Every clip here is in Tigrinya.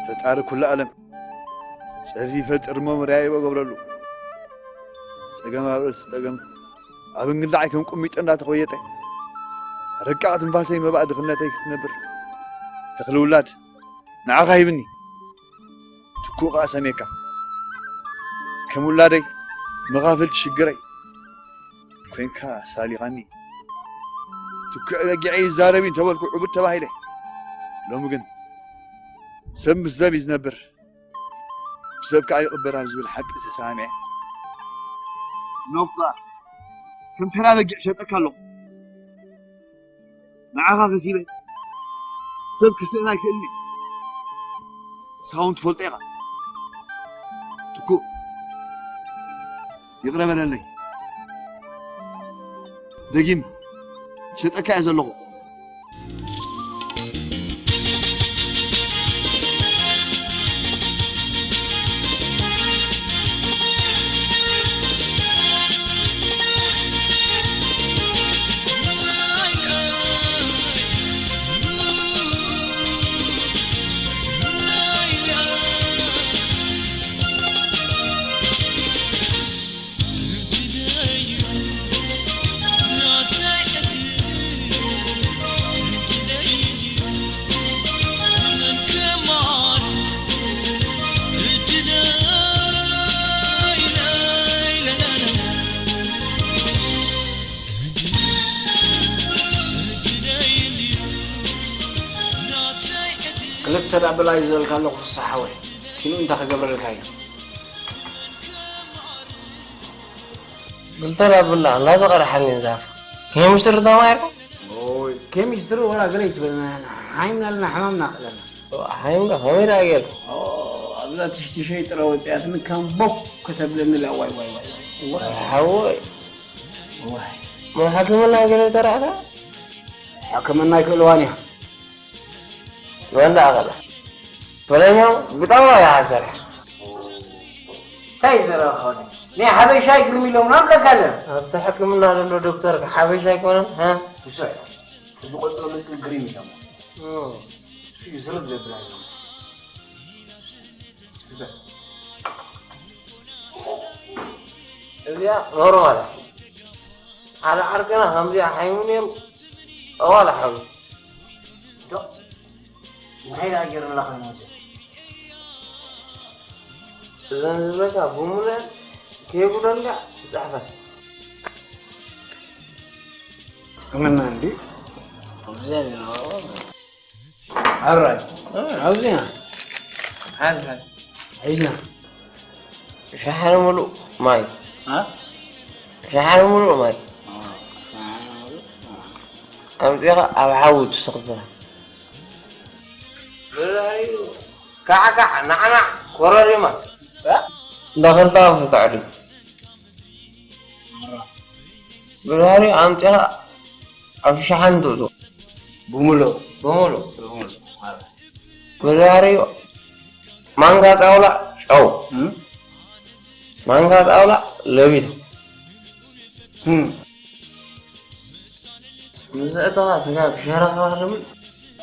ፈጣሪ ኩሉ ዓለም ጸርፊ ይፈጥር እሞ መርያይቦ ገብረሉ። ጸገም ኣብ ርእሲ ጸገም ኣብ እንግዳዓይ ከም ቁሚጦ እንዳተኾየጠ፣ ረቃቕ ትንፋሰይ መባእ ድኽነተይ ክትነብር። ተኽሊ ውላድ ንዓኻ ሂብኒ። ትኩእ ከኣ ሰሜካ። ከም ውላደይ መኻፍልቲ ሽግረይ ኮንካ ሳሊኻኒ። ትኩዕ በጊዐይ ይዛረብ እዩ እንተበልኩ ዕቡድ ተባሂለ። ሎሚ ግን ሰብ ምስ ሰብ እዩ ዝነብር፣ ብሰብ ከኣ ይቕበር ኣብ ዝብል ሓቂ ተሰማሚዐ። ኖኻ ከም ተራ በጊዕ ሸጠካ ኣለኹ። ንዓኻ ከሲበ ሰብ ክስእን ኣይክእልን እየ። ንስኻ እውን ትፈልጦ ኢኻ። ትኩእ፣ ይቕረ በለለይ። ደጊም ሸጠካ እየ ዘለኹ። ክልተ ዳብል ኣይ ዝበልካ ኣለኹ ፍስሓ ሓወይ፣ ኪኑ እንታይ ክገብረልካ ኢሉ? ክልተ ዳብል ላ እንዳተቐርሓኒ ዛፍ ኬሚስትሪ ተማሂርካ? ኦይ፣ ኬሚስትሪ ወላ ገለ ይትበልና፣ ሓይምና ኣለና፣ ሕማምና ክእለና። ሓይምና ከመይ ደኣ ጌርካ? ኦ፣ ኣብዛ ትሽትሸይ ጥረ ወፂኣትኒ ከም ቦክ ከተብለኒ ኢላ፣ ዋይ፣ ዋይ፣ ዋይ፣ ዋይ። ዋይ፣ ሓወይ። ዋይ። ሞ ሕክምና ገለ ተራእካ? ሕክምና ኣይክእልዋን እያ። መን ደኣ ከላ? በለኛው ብጣም ነው ያሰረ። እንታይ ዘረባ ኾነ? ናይ ሓበሻ ኣይግርም ኢሎምና ብለካ ኣለና። ኣብቲ ሕክምና ዘሎ ዶክተር ሓበሻ ኣይኮነን? ሃ? ብዙሕ። እዚ ቆጽሎ መጽሊ ግሪም ኢሎም። ኦ። እሱ እዩ ዝርብ ዘብላ ኢሎም። እዚኣ ኖርማል እያ። ሓደ ዓርክና ከምዚኣ ሓይሙ ነይሩ። እዋላ ሓዊ። ዶ? እንታይ ደኣ ገይሩላ ኮይኑ ወደ? እዘን ዝብለካ ብምሉአን ከየጉደልካ ትጽሕፈን። ሕክምና እንዲ ኣብዚ ኣሎ። ኣራይ። እ፣ ኣብዚ ኢና። ሓዝ፣ ሓዝ። ሒዝና። ሸሓነ ሙሉእ ማይ። እ? ሸሓነ ሙሉእ ማይ። እ፣ ሸሓነ ሙሉእ ማይ። ኣምጺኻ ኣብ ሓዊ ትስኽፍታ። ብላዩ ካዕካዕ ናዕናዕ ኮረሪማ። እ? እንዳኸልካ ፍታዕ ድዩ? ብድሕሪኡ ኣምጺኻ ኣብ ሸሓኒ ትእትዎ። ብምሉእ። ብምሉእ። ብምሉእ። ብድሕሪኡ ማንካ ጣውላ ጨው። እም? ማንካ ጣውላ ለቢቶ። እም። ምስ ኣእተኻ ስጋ ብሸራ ተባህለ ምን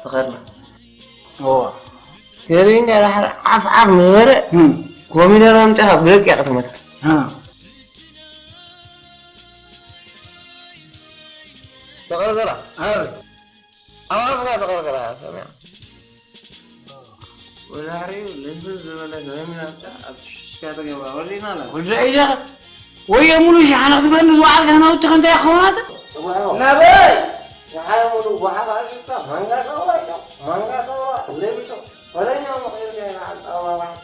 ተኸድና። እዋ። ገሪንካ ድሓር ዓፍ ዓፍ ምበለ እም። ኮሚደረ ኣምጺኻ ብደቂቕ ትመታ። እ። ተቐርቀራ። ኣረ። ኣብ ኣፍካ ተቐርቀራ፣ ሰሚዓ? ወዳሕሪኡ ልዝብ ዝበለ ሰሚና ብቻ ኣብቲ ሽሻ ተገብራ። ወዲእና ኣላ። ወዲ ሒዛ ወየ ሙሉ ሸሓነ ክትብለኒ ዝወዓልካ ናውቲ ከንታ ይኸውናት? እዋኦ። ናበይ? ሸሓነ ሙሉ ጓሓ ኣዚዝካ፣ ማንጋ ጸውራ ኢቶ፣ ማንጋ ጸውራ፣ ለቢቶ፣ ወለኛ መቐይር ናይ በዓል ጸውራ ባሕሪ።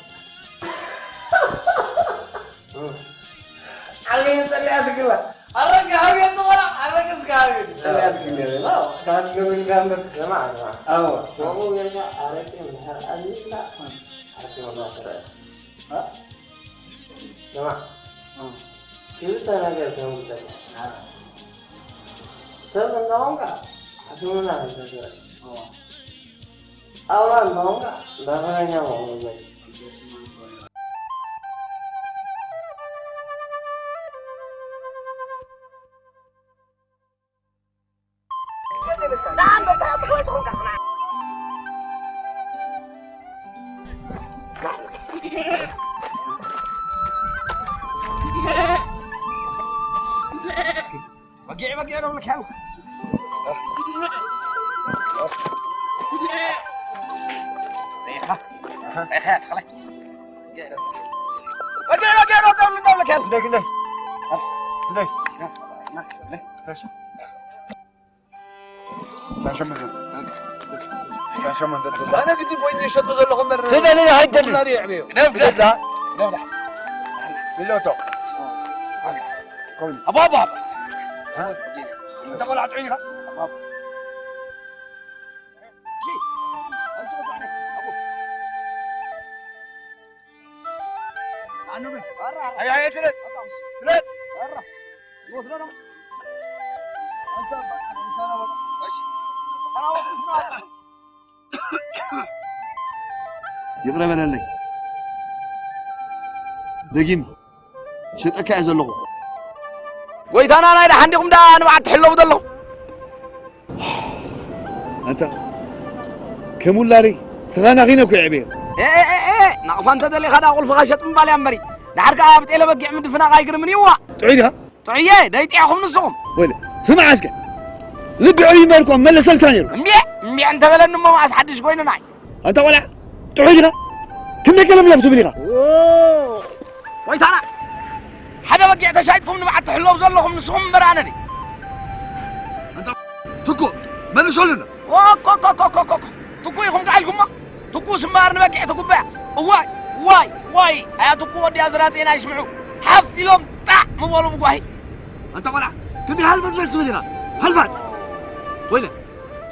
ዓብየ ጸሊኣ ትግላ። ኣረቂ ሃብየ ትኾና፣ ኣረቂ እስከ ሃብየ ጸሊኣ ትግላ። ካት ገበልካ እምበር። ስማዕ፣ ስማዕ። ኣዎ። ከምኡ ጌርካ ኣረቂ እንድሕር ኣዚዝካ፣ ሓሲቦ እንዳትረአ። እ? ስማዕ። እ። ክልተ ነገር ተምልጠካ። እ። ሰብ እንዳኾንካ፣ ሓኪምና ኣይተስረቅ። እ። ኣውራ እንዳኾንካ፣ ዳኸረኛ መሆኑ ዘይ። በጊዕ፣ በጊዕ ዶ ብልካው? ሬኻ፣ ሬኻ ያትኸላይ። በጊዕ፣ በጊዕ ዶ ጸብሉ ዶ ብልካው? እንደይ፣ እንደይ። እንደይ። ኣነ ግዲ ኮይነ ይሸጡ ዘለኹ እምበር ትደሊ ዶ ኣይትደሊ? ኩላሊ የዕብዮ። ግደፍ፣ ግደፍ። ትደላ? ግደፍ። ሚሎቶ። ኣቦ፣ ኣቦ፣ ኣቦ። እ? እንተ ቆልዓ ጥዑይ ኢኻ? ኣቦ፣ ኣቦ። ኣይ፣ ኣይ፣ ስለት፣ ስለት። ይቕረ በለለይ። ደጊም ሸጠካ እየ ዘለኹ። ጎይታና ናይ ደሓን ዲኹም ደኣ ንብዓት ትሕለዉ ዘለኹም? ኣንታ ከም ውላደይ ተኻናኺነ እኮ የዕብየ። ኤ፣ ኤ፣ ኤ፣ ኤ፣ ናቕፋ እንተ ደሊኻ ደኣ ቁልፍኻ ሸጥ ምባል እያ እምበሪ። ደሓር ከኣ ኣብ ጤለ በጊዕ ምድፍናቕ ኣይግርምን እዩ፣ እዋ። ጥዑይ ዲኻ? ጥዑየ፣ ደይጥዕኹም ንስኹም። ወይለ፣ ስማዕ እስከ። ልቢ ዕብይ እምበር እኮ መለሰልካ ነይሩ። እምቢዕ፣ እምቢዕ እንተበለኒ እሞ መኣስ ሓድሽ ኮይኑ ንዓይ። ኣንታ ቆልዓ፣ ጥዑይ ዲኻ? ክንደይ ከለፍለፍ ትብል ኢኻ? ኦ፣ ጎይታና፣ ሓደ በጊዕ ተሻይጥኩም ንብዓት ትሕለቡ ዘለኹም ንስኹም እምበር ኣነ ድየ? ኣንታ ትኩ፣ መልሰሉ ኣሎ። ኦ፣ ኮ፣ ኮ፣ ኮ፣ ኮ፣ ኮ፣ ኮ። ትኩ ኢኹም ከኣ ኢልኩሞ? ትኩስ እምበኣር ንበጊዕ ትጉበያ። እዋይ፣ እዋይ፣ እዋይ፣ ኣያ ትኩ ወዲያ ዝራጼና ይስምዑ። ሓፍ ኢሎም ጣዕ ምበሉ ብጓሂ። ኣንታ ቆልዓ፣ ክንደይ ሃልፈት ዝበል ትብል ኢኻ? ሃልፋት! ወይለ።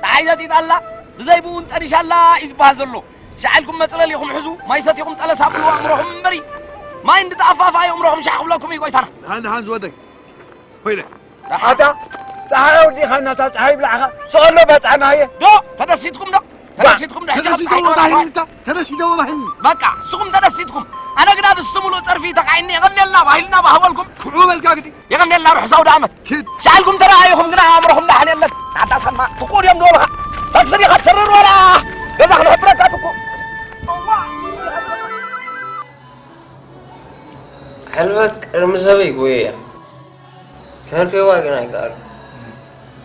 ጸሓይ ዘጢጣ ኣላ፣ ብዘይ ብኡ እንጠኒሻ ኣላ እዩ ዝበሃል ዘሎ። ሻዕልኩም መጽለሊኹም ሕዙ፣ ማይ ሰቲኹም ጠለስ ኣብልዎ ኣእምሮኹም እምበሪ። ማይ እንድተኣፋፍኣ ኣእምሮኹም ሻዕ ክብለኩም እዩ ጎይታና። ደሓን፣ ደሓን ዝወደይ። ወይለ። ኣታ፣ ጸሓይ ኣውዲኻና፣ እታ ጸሓይ ይብላዕኻ። ስቕ ኣሎ ባጽዕና እየ። ዶ፣ ተደሲትኩም ዶ? ተደሲትኩም ዶ? ሕጂ ኣብ ተደሲትዎ ጸሓይ ባህልኒ፣ ተወርፋ። እታ ተደሲትዎ ባህልኒ። በቃ፣ ንስኹም ተደሲትኩም። ኣነ ግና ብስቲ ሙሉእ ጸርፊ ተኻዒኒ የቐንየልና፣ ባህልና ባህበልኩም። ኩዑ በልካ ግዲ። የቐንየልና፣ ርሑስ ኣውደ ዓመት። ኪድ። ሻዕልኩም ተረኣይኹም ግና ኣእምሮኹም ዳሕን የለን። ናታ ሰማ፣ ትኩ ድዮም ዝበሉኻ? ታክሲ ዲኻ ትሰርር ወላ ገዛ ክንሕብረካ ትኩ? ሕልበት ቅድሚ ሰበይ ጎየያ። ከርከባ ግን ኣይከኣሉ።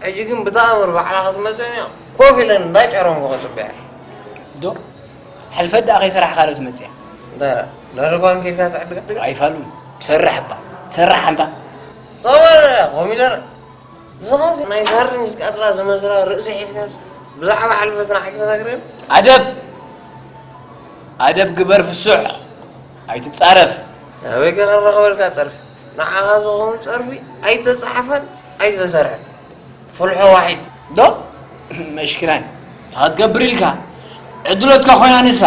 ሕጂ ግን ብተኣምር ባዕላ ክትመጸኒ እያ። ኮፍ ኢለን እንዳጨረምኩ ክጽበያ። ዶ? ሕልፈት ደኣ ከይሰራሕካ ዶ ትመጽእ እያ? እንታ ደረጓን ኬድካ ትዕድጋ? ኣይፋሉን። ትሰርሕ እባ። ትሰርሕ ኣንታ። ጸወር፣ ኮሚደረ። እዛ ናይ ጋርድን ዝቃጥላ ዝመስላ ርእሲ ሒዝካስ ብዛዕባ ሕልፈትና ኣይትነግረን? ኣደብ! ኣደብ ግበር ፍሱሕ! ኣይትጻረፍ! ኣበይ ከረኸበልካ ጸርፊ? ንዓኻ ዝኸውን ጸርፊ ኣይተጻሕፈን ኣይተሰርሐን። ፍልሖ ዋሒድ። ዶ? መሽክናይ። እንታይ ክትገብር ኢልካ? ዕድሎትካ ኮይና ንሳ።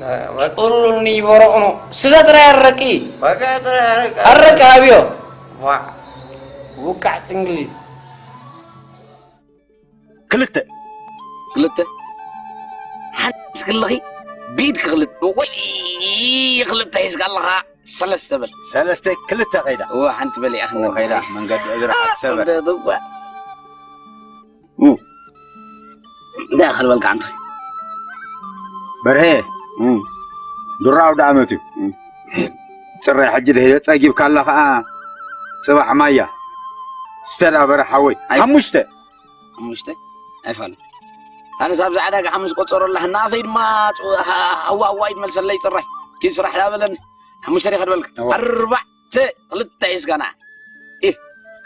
አ፣ በቃ። ጭሉኒ ይበረቕኖ። ስጋ ጥራይ ኣረቂ። በቃ ጥራይ ኣረቂ። ኣረቂ ኣብዮ። ዋዕ። ውቃዕ ጽንግሊ። ክልተ። ክልተ። ሓንቲ ክልኺ ብኢድ ክልተ። ወይ ክልተ ሒዝካ ኣለኻ። ሰለስተ በል። ሰለስተ ክልተ ከይዳ። እወ፣ ሓንቲ በሊዕኽኒ። እወ፣ ከይዳ። መንገዲ እግሪ ሓሰበ። እንደ ጥባ። እም። እንታይ ክልበልካ ኣንቶይ? በርሄ። እም። ዱራ ኣውደ ዓመት እዩ። እም። ጽራይ ሕጂ ደሂለ ጸጊብካ ኣላ ኸኣ ጽባሕ ማያ። ስተ ደኣ በረ ሓወይ። ኣይ። ሓሙሽተ። ሓሙሽተ? ኣይፋልን። ኣነስ ኣብዛ ዕዳጋ ሓሙስ ቆጸሮ ኣላ። ናፈይ ድማ ጽ-፣ ሃ-፣ ሃዋ፣ ሃዋ ይመልሰለይ ጽራይ። ኪድ ስራሕ ዳበለኒ። ሓሙሽተ ዲኻ ድበልካ? እወ። ኣርባዕተ፣ ክልተ ሒዝካ ንዓ። ኢህ።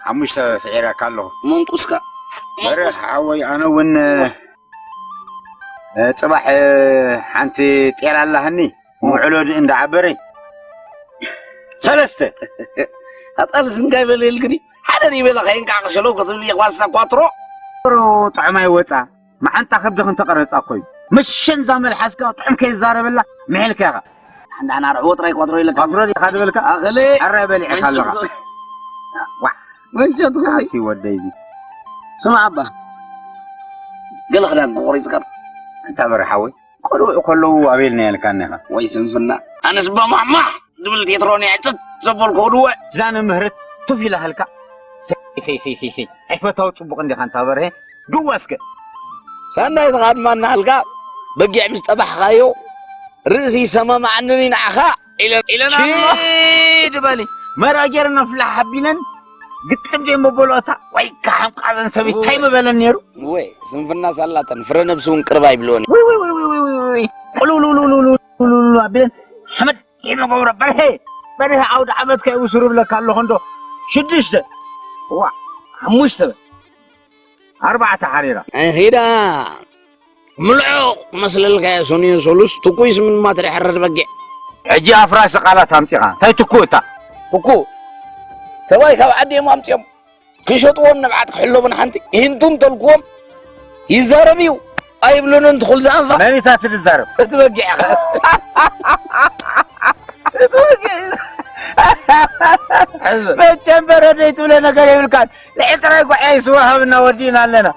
ሓሙሽተ ስዒረካ ኣለኹ። መንቁስካ። በረ ሓወይ፣ ኣነ እውን፣ እ፣ ጽባሕ፣ እ፣ ሓንቲ ጤል ኣላህኒ። ምውዕሎ ድእ እንዳዓበረይ። ሰለስተ። ኣጣልስ እንታይ በለ ኢልክኒ? ሓደ ሪበለ ከይንቃዕ ከሸለው ክትብል እየ ኳስታ ኳትሮ። ሮ ጥዑም ኣይወጻ። መዓንጣ ከብድኽ እንተቐረጻ እኮ እዩ። መሸን እዛ መልሓስካ ጥዑም ከይዛረበላ ምሒልካ ኢኻ። ሓንዳ ናርዕዎ ጥራይ ኳትሮ ኢለካ። ኳትሮ ዲኻ ዝበልካ? ኣኸለ። ኣረ በሊዕካ ኣለኻ። መንጨትኩ። ዋዕ። መንጨትኩ። ኣቲ ወደይ እዚ። ስማ ኣባ። ገለ ክዳን ክቑሪጽ ቀር። ኣንታ በርሓወይ። ቆልዑ ከለዉ ኣቤልና ያልካኒ ኢኻ። ወይ ስንፍና። ኣነስ በማማ ድብል ቴትሮን እያ ጽት ዘበልኩ ድወ። ኪዳነ ምህረት ቱፍ ኢላሃልካ። ሰይ፣ ሰይ፣ ሰይ፣ ሰይ፣ ሰይ። ኣይፈታው ጽቡቕ እንዲኻ እንታ በርሄ። ድዋ እስከ። ሳናይ ኢኻ ድማ እናሃልካ በጊዕ ምስ ጠባሕኻዮ ርእሲ ይሰማማዓንን እዩ ንዓኻ ኢለ-፣ ኢለና ኣሎ። ቺድ በሊ። መርዓ ጌርና ፍላሕ ኣቢለን ግጥም ደይ መበሎታ ወይ ከሓንቃለን ሰበይ ታይ ምበለን ነይሩ? ወይ ስንፍና ሳላተን ፍረ ነብሲ እውን ቅርብ ኣይብልዎን እዩ። ወይ፣ ወይ፣ ወይ፣ ወይ፣ ወይ፣ ወይ፣ ወይ። ቁሉሉሉሉሉሉሉ ኣቢለን ሓመድ ይመገብሮ። በርሄ፣ በርሄ ዓውደ ዓመት ከይውስሩ ብለካ ኣለኹ እንዶ። ሽዱሽተ። ዋ፣ ሓሙሽተ በል። ኣርባዕተ ሓሪራ። ኣይ፣ ኺዳ። ምልዖ መስለልካ እያ፣ ሰኑዮ ሰሉስ፣ ትኩይ ስምንማት ርሕርር በጊዕ። ሕጂ ኣፍራሲ ቃላት ኣምጺኻ። እንታይ ትኩእ እታ? ትኩእ። ሰብኣይ ካብ ዓዲ እዮም ኣምጺኦም። ክሸጥዎን ንብዓት ክሕለቡን ሓንቲ። ይህንቱ እንተልክዎም ይዛረብ እዩ። ኣይብሉንን ትኹል ዝኣንፋ። መን እታ ትዛረብ? እቲ በጊዕ ኢኻ። እቲ በጊዕ እዩ። ሕዝብ። መቸም በረዶ ይትብሎ ነገር የብልካን። ልዕሊ ጥራይ ጓዕያይ ስዋ ሃብና ወዲእና ኣለና።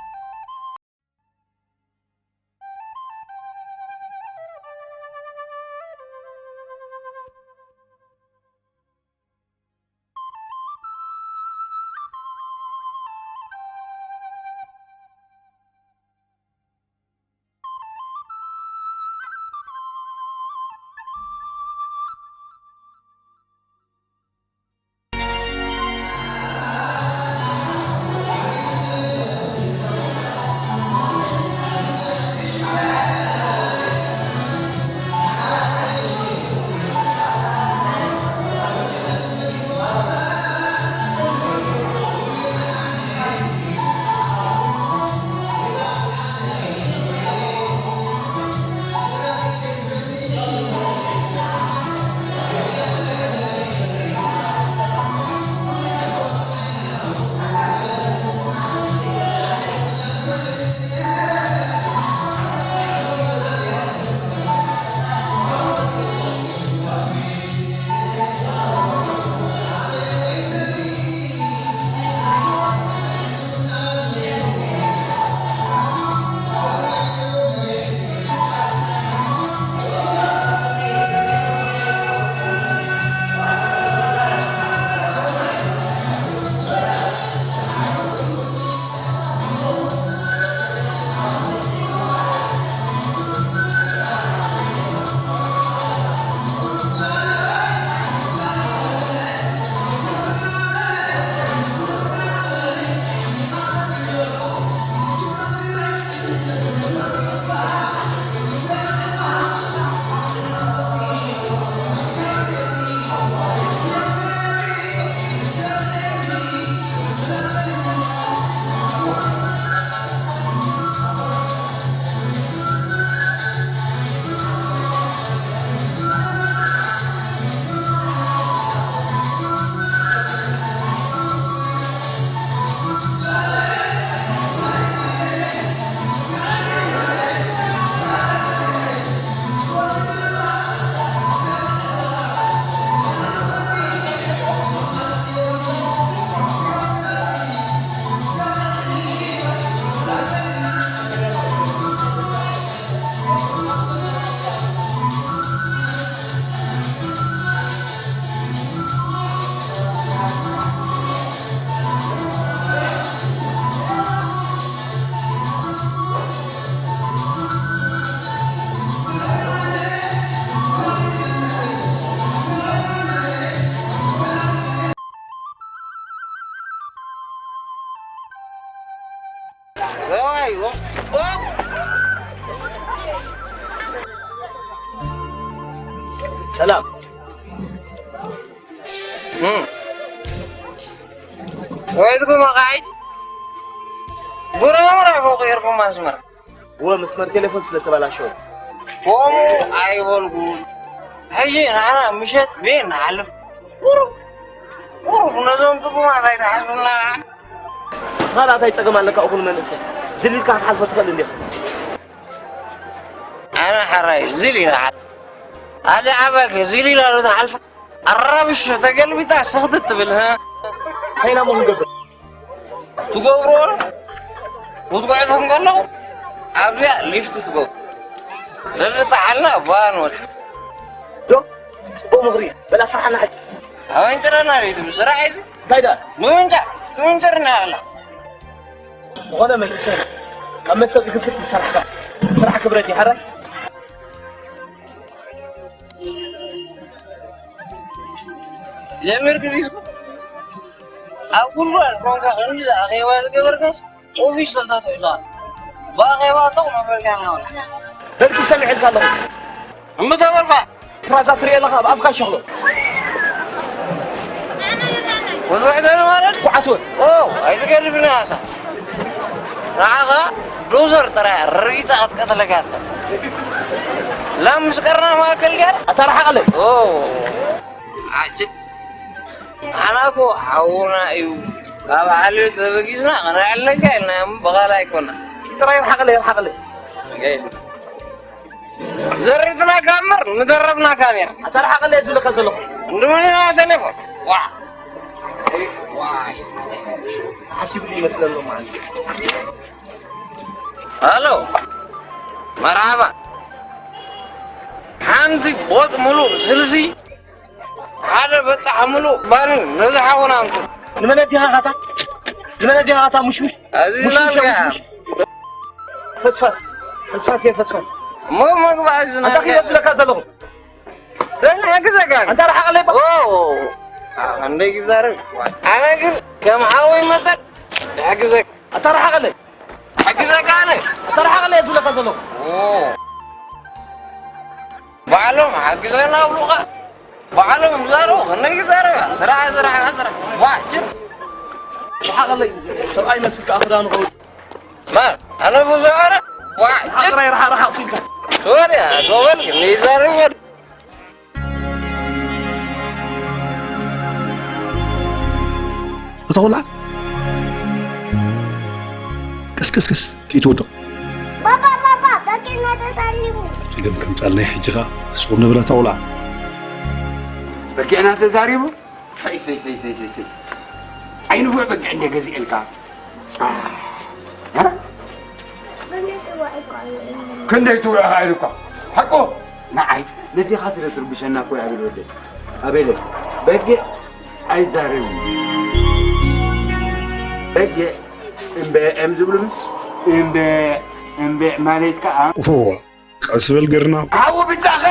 ሰላም። ወይትኩም ኣኻይድ ጉረምራ እኮ ቀይርኩም መስመር። እወ፣ መስመር ቴሌፎን ስለ ተበላሸወ። ከምኡ ኣይበልኩን። ሕጂ ንሕና ምሸት ቤት ንሓልፍ። ቁሩብ፣ ቁሩብ ነዞም ጽጉማት ኣይትሓስቡና። ንስኻ ደኣ እንታይ ጸገም ኣለካ? እኹል መንእሰይ ዝል ኢልካ ክትሓልፎ ትኽእል እንዲኻ። ኣነ ሓራይ ዝል ኢለ ሓልፍ። ኣደ ዓባይ ከ ዝል ኢላ ዶ ትሓልፋ? ኣራብሽ ተገልቢጣ ስኽትት ትብል፣ ህ? እንታይ ኢና እሞ ክንገብር? ትገብርዎ ክትጉዕቱ እንከለኹ ኣብዚኣ ሊፍት ትገብሩ። ዘብጣሓልና ባን ወፂ። ዶ? ጽቡቕ ምኽሪ። በላ ስራሕና ሕጂ። ኣወንጭረና ሪቱ ብስራሕ እዚ እንታይ ደኣ? ምምንጫ፣ ትምንጭርና ኣላ። ዝኾነ መንእሰይ ካብ መሰል ዝግፍት ዝሰራሕካ ስራሕ ክብረት እዩ ሓራይ። ጀሚርክ ዲስኩ? ኣብ ጉድጓድ ኮንካ ከምዚ ኣኼባ ዝገበርካስ ኦፊስ ተታትሑካ። ብኣኼባ ጠቕ መበልካ ናውና። ደርጊ ሰሚዐልካ ኣለኹ። እምቢ ተበልካ። ትራዛ ትሪኦ ኣለኻ፣ ኣብ ኣፍካ ሸኽሎ። ወዝሕተኒ ማለት? ኳዓት ወ- ኦ፣ ኣይትገድፍኒ ኣሳ። ንዓኻ ዶዘር ጥራይ ረጊጻ ክትቀትለካ እያ ትኽእል። ላም ምስ ቀርና ማእከል ጋር? ኣታ ርሓቐለይ። ኦ፣ ዓጭ። ንዓና እኮ ሓውና እዩ። ካብ ሓልዮት ተበጊስና ክንዕለካ ኢልና እሞ ብኻልእ ኣይኮና። ጥራይ ርሓቐለይ፣ ርሓቐለይ። ዘሪጥናካ እምበር ምደረብናካ ኔርና። ኣታ ርሓቐለይ ዝብለካ ዘለኹ። እንድምንና ቴሌፎን። ዋ። ሓሲብሉ ይመስለኒ ማለት እዩ። ሃሎ። መርሓባ። ሓንቲ ቦጥ ሙሉእ ስልሲ፣ ሓደ በጣሕ ሙሉእ ባኒ ነዚ ሓውና ኣምጡ። ንመን ኣዲኻ ኻታ? ንመን ኣዲኻ ኻታ? ሙሽሙሽ። እዚ ሙሽሙሽ ላልጋ። ሙሽሙሽ። ፈስፋስ። ፈስፋስ እየ ፈስፋስ። እሞ መግባእ እዚ ኣንታ ኺደ ዝብለካ ዘለኹ። ርሕን ሕግዘካ። ኣንታ ርሓቐለይ ባ- ኦ፣ ኣንደይ ክዛረብ። ኣነ ግን ከም ሓወይ መጠን ሕግዘካ። ኣታ ርሓቐለይ። ሕግዘካ ኣነ። ኣታ ርሓቐለይ እየ ዝብለካ ዘለኹ። ኦ። ባዕሎም ሓግዘና ኣብሉኻ። ባዕሎም ይዛረቡ፣ ክንደይ ይዛረቡ። ስራሕ፣ ስራሕ፣ ስራሕ። ዋሕጭት። ርሓቐለይ። ሰብኣይ መስልካ ክዳኑ ከውጽእ። ማን? ኣነ ብዙሕ ኣረ? ዋሕጭት። ጥራይ ርሓቕ፣ ርሓቕ ሲልካ። ሶል እያ፣ ሶበል፣ ክንደይ ይዛረቡ። ኣታ ቆልዓ፣ ቀስ፣ ቀስ፣ ቀስ፣ ከይትወድቕ። ባባ፣ ባባ፣ በጊዕና ተሳሊቡ። ጸገም ከምጻልና ሕጂ ኸኣ ስቕ ንብል ኣታ ቆልዓ። በጊዕና ተዛሪቡ? ሰይ፣ ሰይ፣ ሰይ፣ ሰይ፣ ሰይ፣ ሰይ። ኣይንፉዕ በጊዕ እንደ ገዚኤልካ። እ? ክንደይ ትውዕኻ ኢሉ እኳ። ሓቁ ንዓይ ነዴኻ ስለ ትርብሸና እኮ እያ፣ ኣቤል ወደይ። ኣቤለይ፣ በጊዕ ኣይዛረብን። በጊዕ እምበ እም ዝብሉን እምበ እምበ ማለት ከኣ። እወ፣ ቀስ በል ገርና። ሓዊ ብጫኸ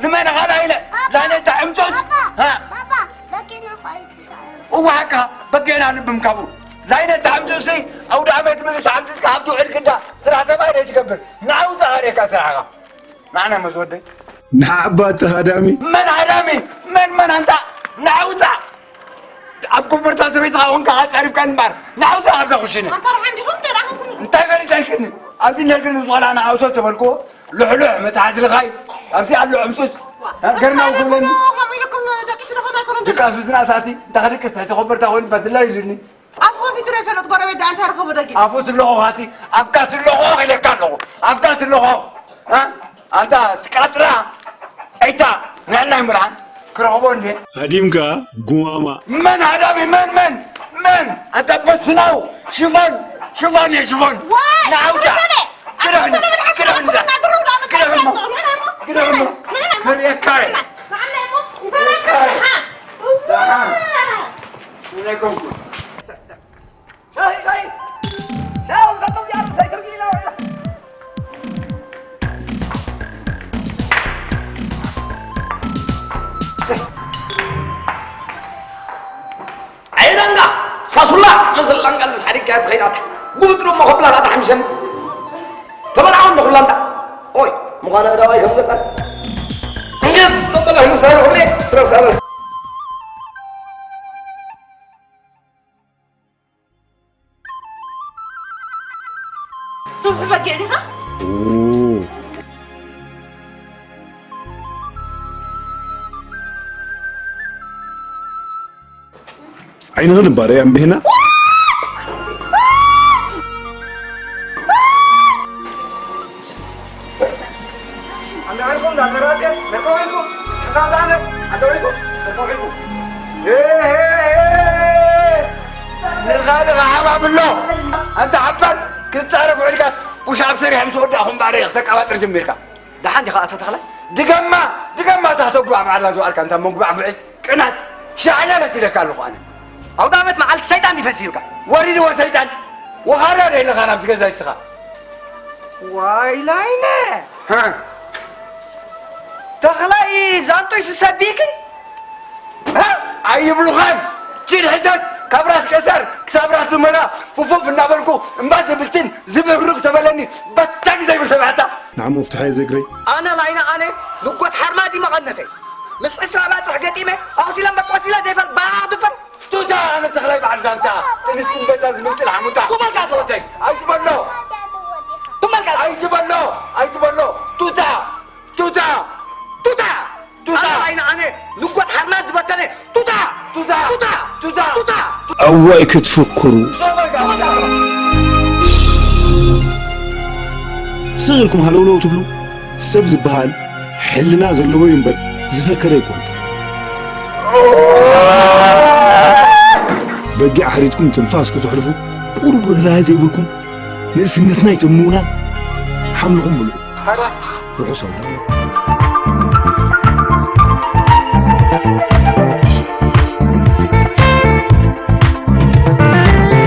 ንመን ኻላ ኢለ ላነ ታዕምጾት። ባባ፣ ሃ? ባባ፣ በጊዕና እኮ ኣይትስዕር። እወ፣ ሓቅኻ፣ በጊዕና ልብም ካብኡ። ላይነ ታዕምጹሲ ኣውደ ዓመት ምስ ታዕምጽካ ኣብ ትውዕል ግዳ ስራሕ ሰብኣይ ደይ ትገብር። ንዓውታ ኣርእካ ስራሕኻ። ንዓና መዝወደይ። ንዓባ እቲ ሃዳሚ። መን ሃዳሚ? መን፣ መን ኣንታ? ንዓውታ። ኣብ ኮበርታ ሰበይትኻ ኮንካ ኣጻሪፍካ እምበር። ንዓውታ ኣብዛ ኩሽነ። ኣንታ ርሓን ዲኹም ተራኸብኩም? እንታይ ፈሊጠ ኢልክኒ? ኣብዚ ነርክኒ ዝኾና ንዓውቶ ተበልክዎ። ልሕሉሕ መትሓዚ ልኻይ። ኣብዚ ኣሎ ዕምጹጽ። ዋ፣ ገርናው እንታይ ክብለኒ? ከምኡ ኢልኩም ደቂሱ ዝኾነ ኣይኮነን ደቂ ደሎ። ኣሱስና ሳቲ። እንታይ ክድቅስ ትሕቲ ኮበርታ ኮይኑ ባድላ ኢሉኒ። ኣፉ ከፊቱ ዶ ይፈልጥ? ጎረቤት ደኣ እንታይ ረኸቦ ደጊም? ኣፉ ትለኾ ኻቲ፣ ኣፍካ ትለኾ ኢለካ ኣለኹ። ኣፍካ ትለኾ። እ? ኣንታ ስቃጥራ፣ ዒታ፣ ንዕናይ ምርዓን ክረኽቦ እንዴ? ሃዲምካ ጉማማ። መን ሃዳሚ? መን፣ መን፣ መን? ኣንታ በስናው፣ ሽፎን፣ ሽፎን እየ፣ ሽፎን። ዋይ፣ ንዓውታ። ሽፎን እየ። ክደፍኒ፣ ኣንታ ክደፍኒ፣ ሰለምን ሓስብ ክደፍኒ፣ ኣንታ ክደፍኒ፣ ንዕና እሞ፣ ንዕና እሞ፣ ንዕና እሞ፣ ክርእየካ እየ። ንዕና እሞ፣ ክርእየካ እየ። ንዕና እሞ። ደሓን። ሻሂ፣ ሻሂ። ሻሂ ኣውሰድ፣ እዚኣ ርሰይ ትርጊ ኢላ ውዒላ። ኣይ ዳንጋ፣ ሳሱላ፣ መሰል ዳንጋ ዝሓዲግካ ትኸይድ ኣታ። ጉብጥ ደሞ ከብላታ ተሓሚሰን። ተመርዓው እንደ ኩላንታ። ኦይ፣ ምዃነ እዳዋይ ከም ገጸር። እንግዲህ፣ ቀጥሎ ህሉ ሳይሆን ትረፍ ዳበል። ስብሒ በጊዕ ዲኻ? ዓይንኽን እባ ርኣይ ኣንቢህና። ኣንዳ ዊልኩም፣ ዳሰራጼ፣ መርቆ ዊልኩም፣ ሕሳብ ዳነ፣ ኣንዳ ዊልኩም፣ መርቆ ዊልኩም። ሄ፣ ሄ፣ ሄ፣ ሄ። ንኻ፣ ንኻ ሓባብሎ። ኣንታ ሓባል፣ ክትጻረፍ ውዒልካስ፣ ፑሽ ኣፕ ሰሪሐ ምስ ወዳእኹም ባዕለይ ክተቀባጥር ጀሚርካ። ደሓን ዲኻ ኣቶ ተኽላይ? ድገማ፣ ድገማ፣ እታ ተጉባዕባዕላ ዝዋልካ፣ እንታ መጉባዕብዒ። ቅናት ሻዕለለት ኢለካ ኣለኹ ኣነ። ኣውዳመት መዓልቲ ሰይጣን ይፈሲልካ። ወሪድዎ ሰይጣን። ወኻርያ ዶ ኢለኻ ናብዚ ገዛ ይስኻ? ዋይ ላይነ። ሃ? ተኽላይ ዛንጦይ ስሰቢኪ? ሃ? ኣይብሉኻን። ቺድ ሕተት ካብ ራስ ቀሳር ክሳብ ራስ ዝመና ፉፉፍ እናበልኩ እምባ ዝብትን ዝብርብርክ ተበለኒ በታኒ ዘይብል ሰብኣታ። ንዓሞ ፍትሓየ ዘግረይ። ኣነ ላይነ ኣነ ንጎት ሓርማዚ መቐነተይ። ምስ ዕስራ ባጽሕ ገጢመ ኣቑሲለ መቆሲለ ዘይፈል ባህ ድፈር። ቱታ ኣነ ተኽላይ በዓል ዛንታ ጥንስቲ በዛ ዝምንጥል ሓሙታ። ቱመልካ ሰ ወደይ ኣይትበሎ። ቱመልካ ሰ። ኣይትበሎ። ኣይትበሎ። ቱታ ቱታ ቱታ ቱታ። ኣነ ላይነ ኣነ ንጎት ሓርማዚ ዝበተነ ቱታ ቱታ ቱታ ቱታ ቱታ። ኣዋይ ክትፍክሩ። ቱመልካ ሰ። ስቕ ኢልኩም ሃለውለው ትብሉ። ሰብ ዝበሃል ሕልና ዘለዎ እዩ እምበር ዝፈከረ ኣይኮን። በጊዕ ሓሪድኩም ትንፋስ ክትሕልፉ ቁሩብ ርህራሄ ዘይብልኩም ንእስነትና ኣይተምኑና። ሓምልኹም ብልዑ። ርሑስ ኣውደ።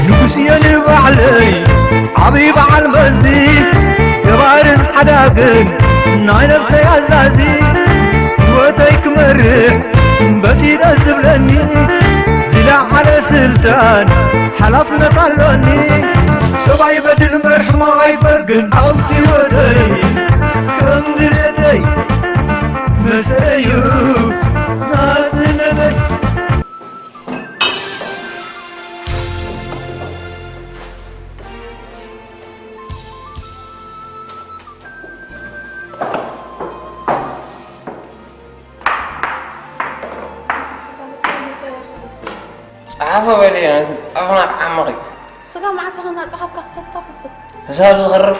ንጉስ እየ ንባዕለይ ዓብዪ በዓል መዚ፣ ገባርን ሓዳግን ናይ ነፍሰይ ኣዛዚ። ህይወተይ ክመርሕ በቲ ደስ ዝብለኒ፣ ዝለዓለ ስልጣን ሓላፍነት ኣሎኒ። ሰብ ኣይበድል እምበር ሕማቕ ኣይፈርግን ኣብቲ ህይወተይ፣ ከም ድሌተይ መሰዩ ናጽነተይ። ጸሓፎ በሊ፣ ነቲ ጣፍና ክዓምቕ እዩ። ስጋ መዓስ ኢኻ እናጸሓፍካ ክትሰትካ ፍስህ? ሕሳብ ዝኸርብ?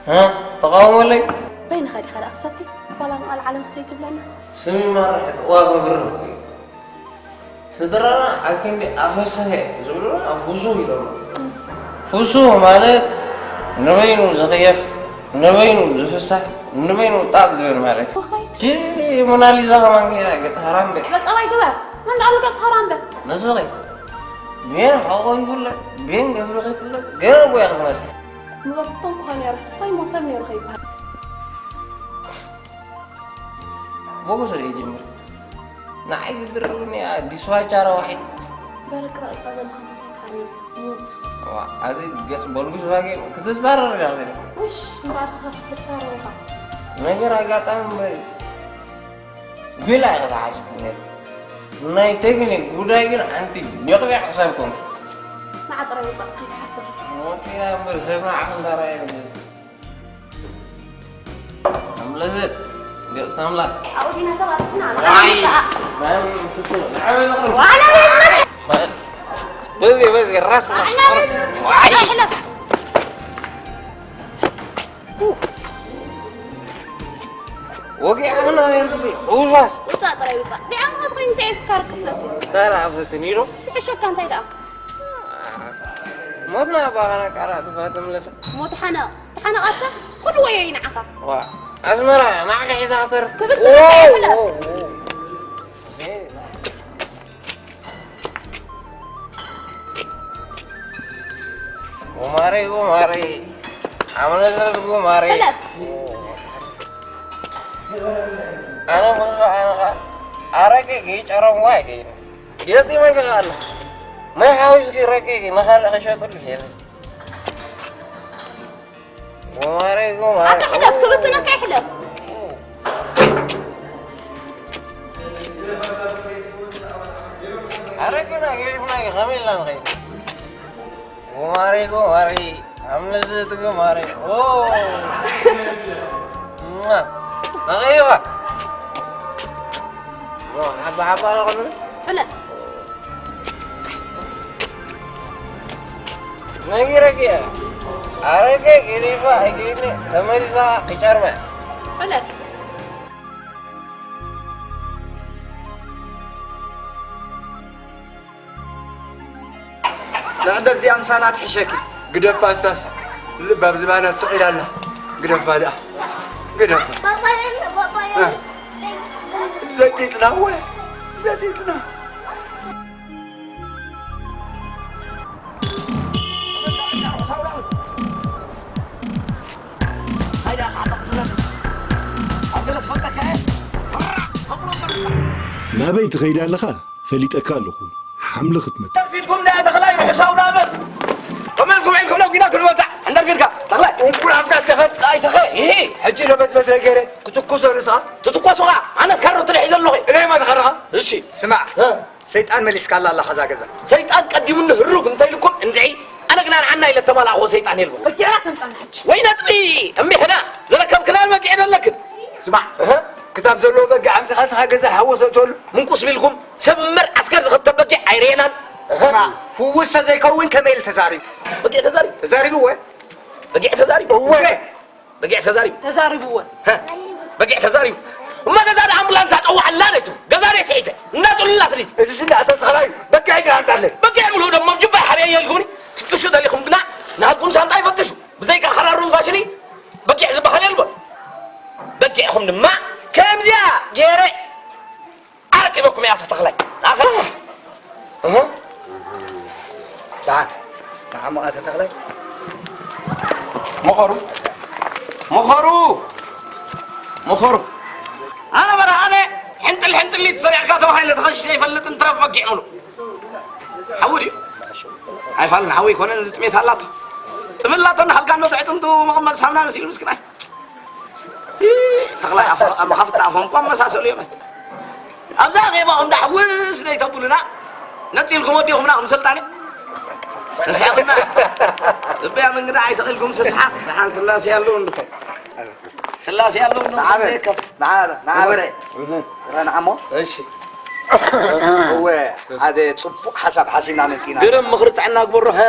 እ? ተቓውሞ ኣለይ? በይንኻ ዲኻ ደኣ ክትሰቲ? ዋላ ንቓል ዓለም ስተይ ትብለና? ስሚ ማርሕ ጥዋፍ ብር። ስድራና ኣብ ክንዲ ኣፈሰሀ ዝብሉና ፍሱህ ኢሎምና። ፍሱህ ማለት ንበይኑ ዝኽየፍ፣ ንበይኑ ዝፍሳህ፣ ንበይኑ ጣጥ ዝብል ማለት እዩ። ወኻይድ። ቺ ሞናሊዛ ከማን ከይዳ ገጽ ሃራምበ። በል ጠባይ ግበር። መን ደኣ ኣሎ ገጽ ሃራምበ? ንስኺ። ቤን ሓቆ ይፍለጥ፣ ቤን ገብርኺ ይፍለጥ፣ ገና እኮ እያ ክትመጽእ። ምበልኩም እኮ ነይሩ። እንታይ እሞ ሰብ ነይሩ ከይበሃል። ሞጎስ ወደ ይጀምር። ንዓይ ዝድርብኒ እያ ዲስዋቻ ረዋሒ። በረክ ረቂቃ ዘለኻ ምንታይ ካኒ ሙት። ዋ፣ ኣዚ ገጽ በልጉስ ባጌ ክትዛረር ኢኻ ዘለ። ውሽ፣ እምበኣር ስኻ ስትዛረር ኢኻ። ነገር ኣጋጣሚ እምበር እዩ። ጒላ ኢኻ ዝሓሰብኩ ነይሩ። ናይ ቴክኒክ ጉዳይ ግን ሓንቲ ቢቕቢቕ ሰብ ኮንኪ። ንዓ ጥራይ ውጻእ ከይትሓስብ። ሞት ኢና እምበር ሰብ ንዓኹም ዳርጋ የለን። ኣምለሰት፣ ገጽ ኣምላኽ። ኣብኡ ዲና ተባጽሕና፣ ንዓ ዋይ! ውጻእ። ማን ፍጹም? ንዓ በዛ ቅርብ። ዋላ በዛ። በዚ፣ በዚ፣ ራስ፣ ራስ። ዋላ በዛ። ዋይ! ሕለፍ። ወጊዕና ነርኩ። ውዛስ። ውጻእ ጥራይ ውጻእ። እዚኣ ምኻድ ኮይኑ እንታይ እዩ ክካር ክሰት እዩ? እንታይ ደኣ ክሰት እዩ? ኒዶ? ስሕሸካ እንታይ ደኣ? ሞትና ኣባኻና ቃራ ጥፋ ተምለሰ። ሞት ሓነቕ። ተሓነቓታ ኩሉ ወዮ እዩ ንዓኻ። ዋ፣ ኣስመራ ንዓኻ ሒዛ ክትተርፍ። ክብል ዎ፣ ትብል ዎ፣ ዎ። ጉማሬ፣ ጉማሬ፣ ኣምለሰት ጉማሬ። ሕለፍ። ኣነ ኹሉ ኣነ ኸ ኣረቂ ገይጨሮም ዋይ ገይነ። ገጢመ ከ ኣለ። ማይ ሓዊስኪ ረቂ ንኻልእ ኸሸጥሉ ሄለ። ጉማሬ፣ ጉማሬ። ኣታ ሕለፍ፣ ክልተ ነካ ይሕለፍ። ኣረግና ገይፍና ከመይ ኢልና ንኸይድ? ጉማሬ፣ ጉማሬ፣ ኣምልስት ጉማሬ። ኦ። እማ፣ ነቐይዋ። ኦ፣ ሓባ ሓባ ኣለኹ። ሕለፍ። ነጊረኪ እየ። ኣረገ ገዲፋ ኣይገድኒ ተመሊሳ ክጨርመ። ሕለፍ። ንዕደ እዚኣ ምሳና ትሕሸኪ። ግደፋ እሳስ ልብ ኣብ ዝባና ትስዒር ኣላ። ግደፋ ደኣ። ግደፋ። ባባየን፣ ባባየን። እ። ዘጢጥና ወይ? ዘጢጥና። ናበይ ትኸይድ ኣለኻ? ፈሊጠካ ኣለኹ። ሓምሊ ክትመት። ተርፊድኩም ዳ ተኽላይ ርሑስ ኣውደ ዓመት። ከመልኩም ኢልኩም ነጒና ክንወጣ። እንደርፊድካ ተኽላይ። እንቁላፍካ ተፈጣይተኸ። ይሄ። ሕጂ ዶ በዝበዝ ነገረ ክትኩሶ ርእስኻ? ትትኮሶ ኸኣ። ኣነስ ካሮ ትልሒ ዘለኹ። እኔ ማ ተኸረኻ? እሺ። ስማዕ። እ። ሰይጣን መሊስካላ ኣላ ኸዛ ገዛ። ሰይጣን ቀዲሙኒ ህሩግ እንተ ኢልኩም እንድዒ፣ ኣነ ግና ንዓና ኢለ እተማላእኽዎ ሰይጣን የልቦ። በጊዕና ተምጻና ሕጂ። ወይ ነጥቢ እምቢ ሕና፣ ዝረከብክናዮ በጊዕ ደለክን። ስማዕ፣ እህ? ክታብ ዘለዎ በጊዕ ኣምጺኻ ስኻ ገዛ ሓወስ እተሉ። ምንቁስ ቢልኩም፣ ሰብ እምበር ዓስከር ዝኽተብ በጊዕ ኣይረኤናን። እህ? ስማዕ፣ ፍውስ ተዘይከውን ከመይ ኢሉ ተዛሪቡ? በጊዕ ተዛሪቡ? ተዛሪቡ ወይ? በጊዕ ተዛሪቡ? እወ። በጊዕ ተዛሪቡ። ተዛሪብዎ። ሀ፣ በጊዕ ተዛሪቡ። እሞ ገዛ ደኣ ኣምቡላንስ ኣጸዋዕላ ነይቱ። ገዛ ደይ ስዒተ። እንዳጥሉላት ሪዝ። እዚ ስንዲ ኣቶ ተኽላይ በጊዕ ግን ኣምጣለይ። በጊዕ ምልኡ ደሞ ጅባ ሓብያ እየ ኢልኩምኒ። ፍትሹ ደሊኹም ግና ናትኩም ሳንጣ ይፈትሹ። ብዘይካ ሓራሩን ፋሽኒ በጊዕ ዝበሃል የልቦን። በጊዕኹም ድማ ከምዚኣ ገይረ ኣረኪበኩም እያ ተተኽላይ። ኣኸ-፣ እህ። ደሓን። ደሓን መቐ ተተኽላይ። መኸሩ። መኸሩ። መኸሩ። ኣነ በረ ኣነ ሕንጥል ሕንጥሊት ሰሪዕካ ተባሂለ ተኸሲሰ ይፈልጥ እንትረፍ በጊዕ ምሉ። ሓዊ ድዩ? ኣይፋልን ሓዊ ኣይኮነን፣ እዚ ጥሜት ኣላቶ። ጽምእ ኣላቶ፣ ንሃልካ እንዶ ትዕጽምቱ መቐመጥ ሳምና መሲሉ ምስክናይ። ተኽላይ ኣፎ-፣ ኣብ መኻፍቲ ኣፎም እኳ መሳሰሉ እዮም። ኣብዛ ኼባኹም ዳሕውስ ደይተብሉና፣ ነጺልኩም ወዲኹምና ከም ሰልጣኔ። ተስሒቕና። እበያ መንግዳ ኣይሰቒልኩም ስስሓቕ። ደሓን ስላሴ ኣለዉ እንዶ። ስላሴ ኣለዉ እንዶ። ንዓበ-፣ ንዓ-፣ ንዓበረ። እህ። ረ ንዓሞ። እሺ። እወ፣ ሓደ ጽቡቕ ሓሳብ ሓሲብና መጺና። ግርም ምኽሪ ጥዕና ግበሮ፣ ሀ?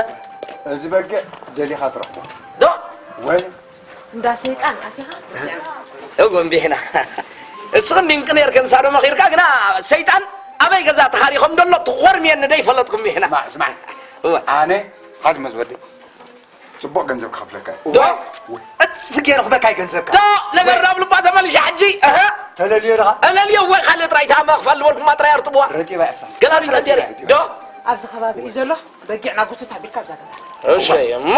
እዚ በጊዕ ደሊኻ ትረኽቦ። ዶ? ወይ እንዳ ሰይጣን ኣቲኻ? እጎ እምቢሕና። እስኽን ድንቂ ነርክን ሳዶ መኺርካ ግና ሰይጣን ኣበይ ገዛ ተኻሪኾም ደሎ ትኾርምየኒ ደይ ፈለጥኩም እምቢሕና። ስማዕ፣ ስማዕ። እወ። ኣነ ሓዝ መዝወደይ ጽቡቕ ገንዘብ ክኸፍለካ። ዶ? ወይ። እጽፊ ገይረ ክበካ እዩ ገንዘብካ። ዶ? ነገር ናብ ልባ ተመልሻ ሕጂ። እህ። ተለልዮ ደኻ? እለልዮ ወይ ካልእ ጥራይ እታ መኽፈል ዝበልኩማ ጥራይ ኣርጥብዋ። ረጢባ እሳስ። ገላቢጠ ገይረ። ዶ? ኣብዚ ከባቢ እዩ ዘሎ። በጊዕና ጉትት ኣቢልካ ኣብዛ ገዛ። እሺ፣ እሞ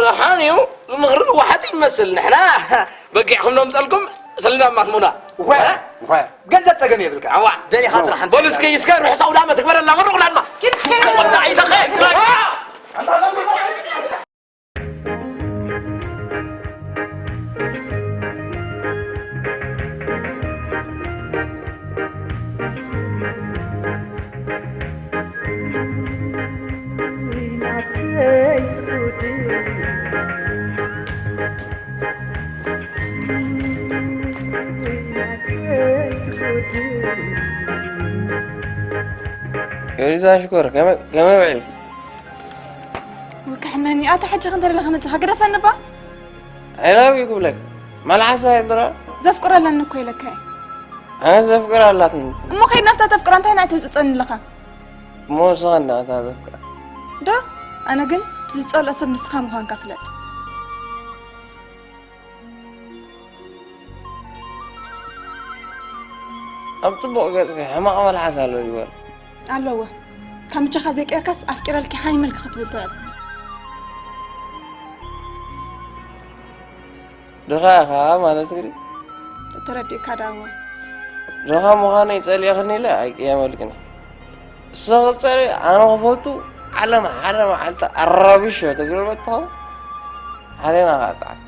ደሓን እዩ። ዝምኽሪ ንዋሓት ይመስል። ንሕና በጊዕኹም ነምጸልኩም ስልና ማትሙና። ወ-፣ እ? ወ-፣ ገንዘብ ጸገም የብልካ። ኣዋ። ደሊኻ ጥራሕ ኣንተ በሉ እስኪ፣ እስከ ርሑስ ኣውደ ዓመት ትግበረልና። መርቑና ድማ። ኪድ፣ ኪድ። ወጣ ይተኸ። ኤሪዛ ሽኮር፣ ከመይ፣ ከመይ ውዒልኪ? ውክሕመኒ፣ ኣታ ሕጂ ክንተ ደለኻ መጽኻ? ግደፈኒ እባ። I love you ክብለክ። መልሓሳ የድራ። ዘፍቅሮ ኣለኒ እኮ ኢለካ እየ። ኣነ ዘፍቅር ኣላትኒ። እሞ ከይድ ናብታ ተፍቅራ እንታይ ናይ ትብጽብጸኒ ኣለኻ? እሞ ንስኻ እንዳ እታ ዘፍቅራ። ዶ? ኣነ ግን ትዝጸሎ ሰብ ንስኻ ምዃንካ ፍለጥ። ኣብ ጽቡቕ ገጽኪ ሕማቕ መልሓስ ኣሎ ይበል። ኣለዎ። ከም ብጃኻ ዘይቀየርካስ ኣፍቂረልኪ ሃይመልኪ ክትብል ትብል። ድኻ ኢኻ ማለት ግዲ? ተረዲእካ ዳሞ። ድኻ ምዃነይ ጸሊእኽኒ ኢለ ኣይቅየመልክን። ንስኺ ጸሊእ ኣነ ክፈቱ ዓለም ሓደ መዓልቲ ኣራቢሾ ተግርበት ትኸውን። ዓሌና ኸኣ ጣዕሳ።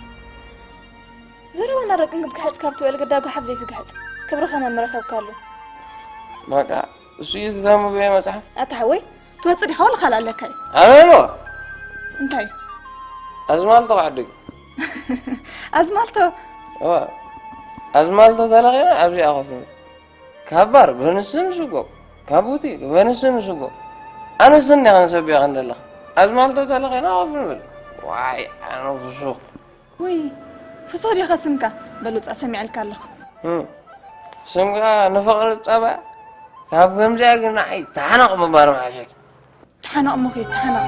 ዘረባ እናረቅን ክትግሕጥ ካብ ትውዕል ግዳ ጓሓፍ ዘይትግሕጥ። ክብርኻ መምህር ረኸብካሉ። በቃ እሱ እዩ ተዛንብበ መጽሓፍ። ኣታ ሓወይ ትወጽእ ዲኻ ወላ ካልእ ኣለካ እዩ? ኣበሎ እንታይ? ኣዝማልቶ ክዕድግ። ኣዝማልቶ እዋ ኣዝማልቶ ተለኺና ኣብዚኣ ኮፍ ንብል። ካብ ባር በንስ ምስጎ፣ ካብ ቡቲክ በንስ ምስጎ። ኣነስ እንዲኻ ንሰቢኻ እንደለኻ ኣዝማልቶ ተለኺና ኮፍ ንብል። ዋይ ኣነ ፍሱቕ። ውይ ፍሶ ዲኻ ስምካ? በል ውጻእ ሰሚዐልካ ኣለኹ። እም፣ ስምካ ንፍቕሪ ጸባ። ካብ ከምዚኣ ግን ንዓይ ተሓነቕ ምባል ምሓሸኪ። ተሓነቕ እሞ ኺድ ተሓነቕ።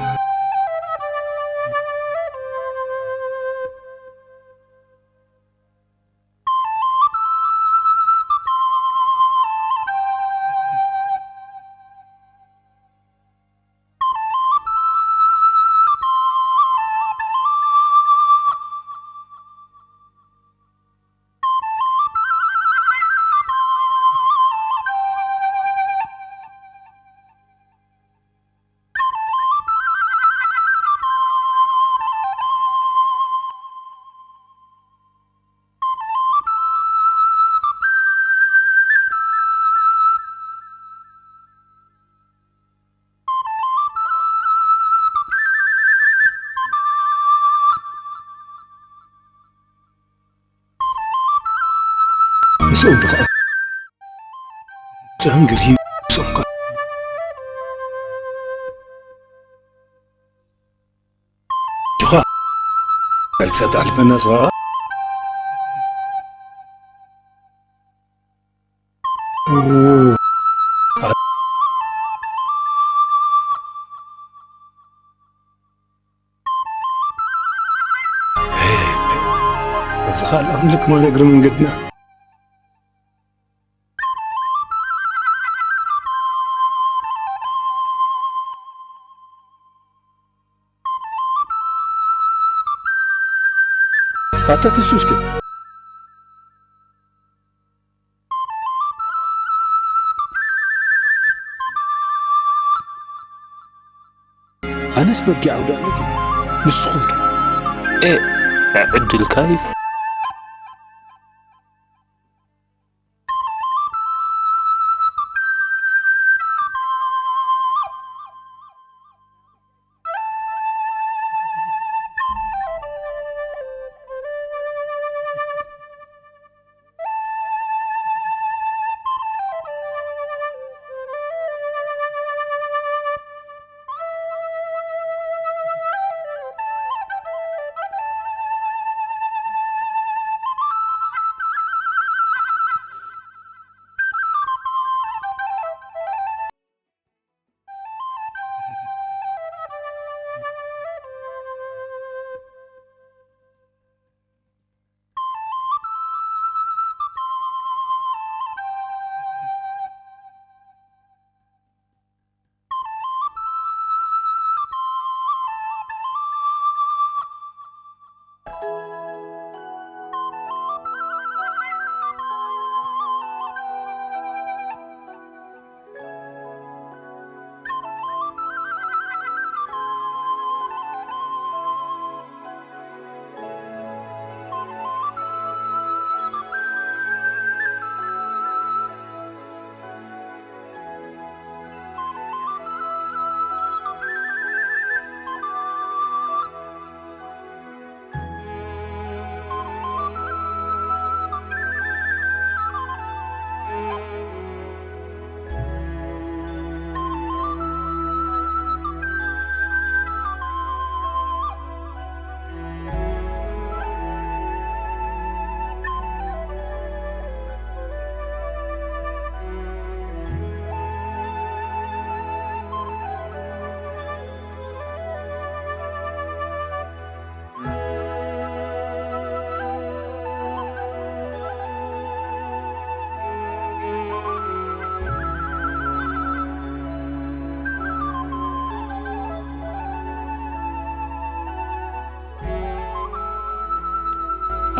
ምስኦም ብኸኣ ጽህን ግርሂ ምስኦም ከኣ ጅኻ ኣልክሳ ተኣልፈና ስኻ እዚ ኻል ኣምልክ ማን እግሪ መንገድና ኣታ ትሱስከ ኣነስ በጊዕ ኣውዳእመት እዩ። ንስኹም ከ? ኤ፣ ዕድልካ እዩ።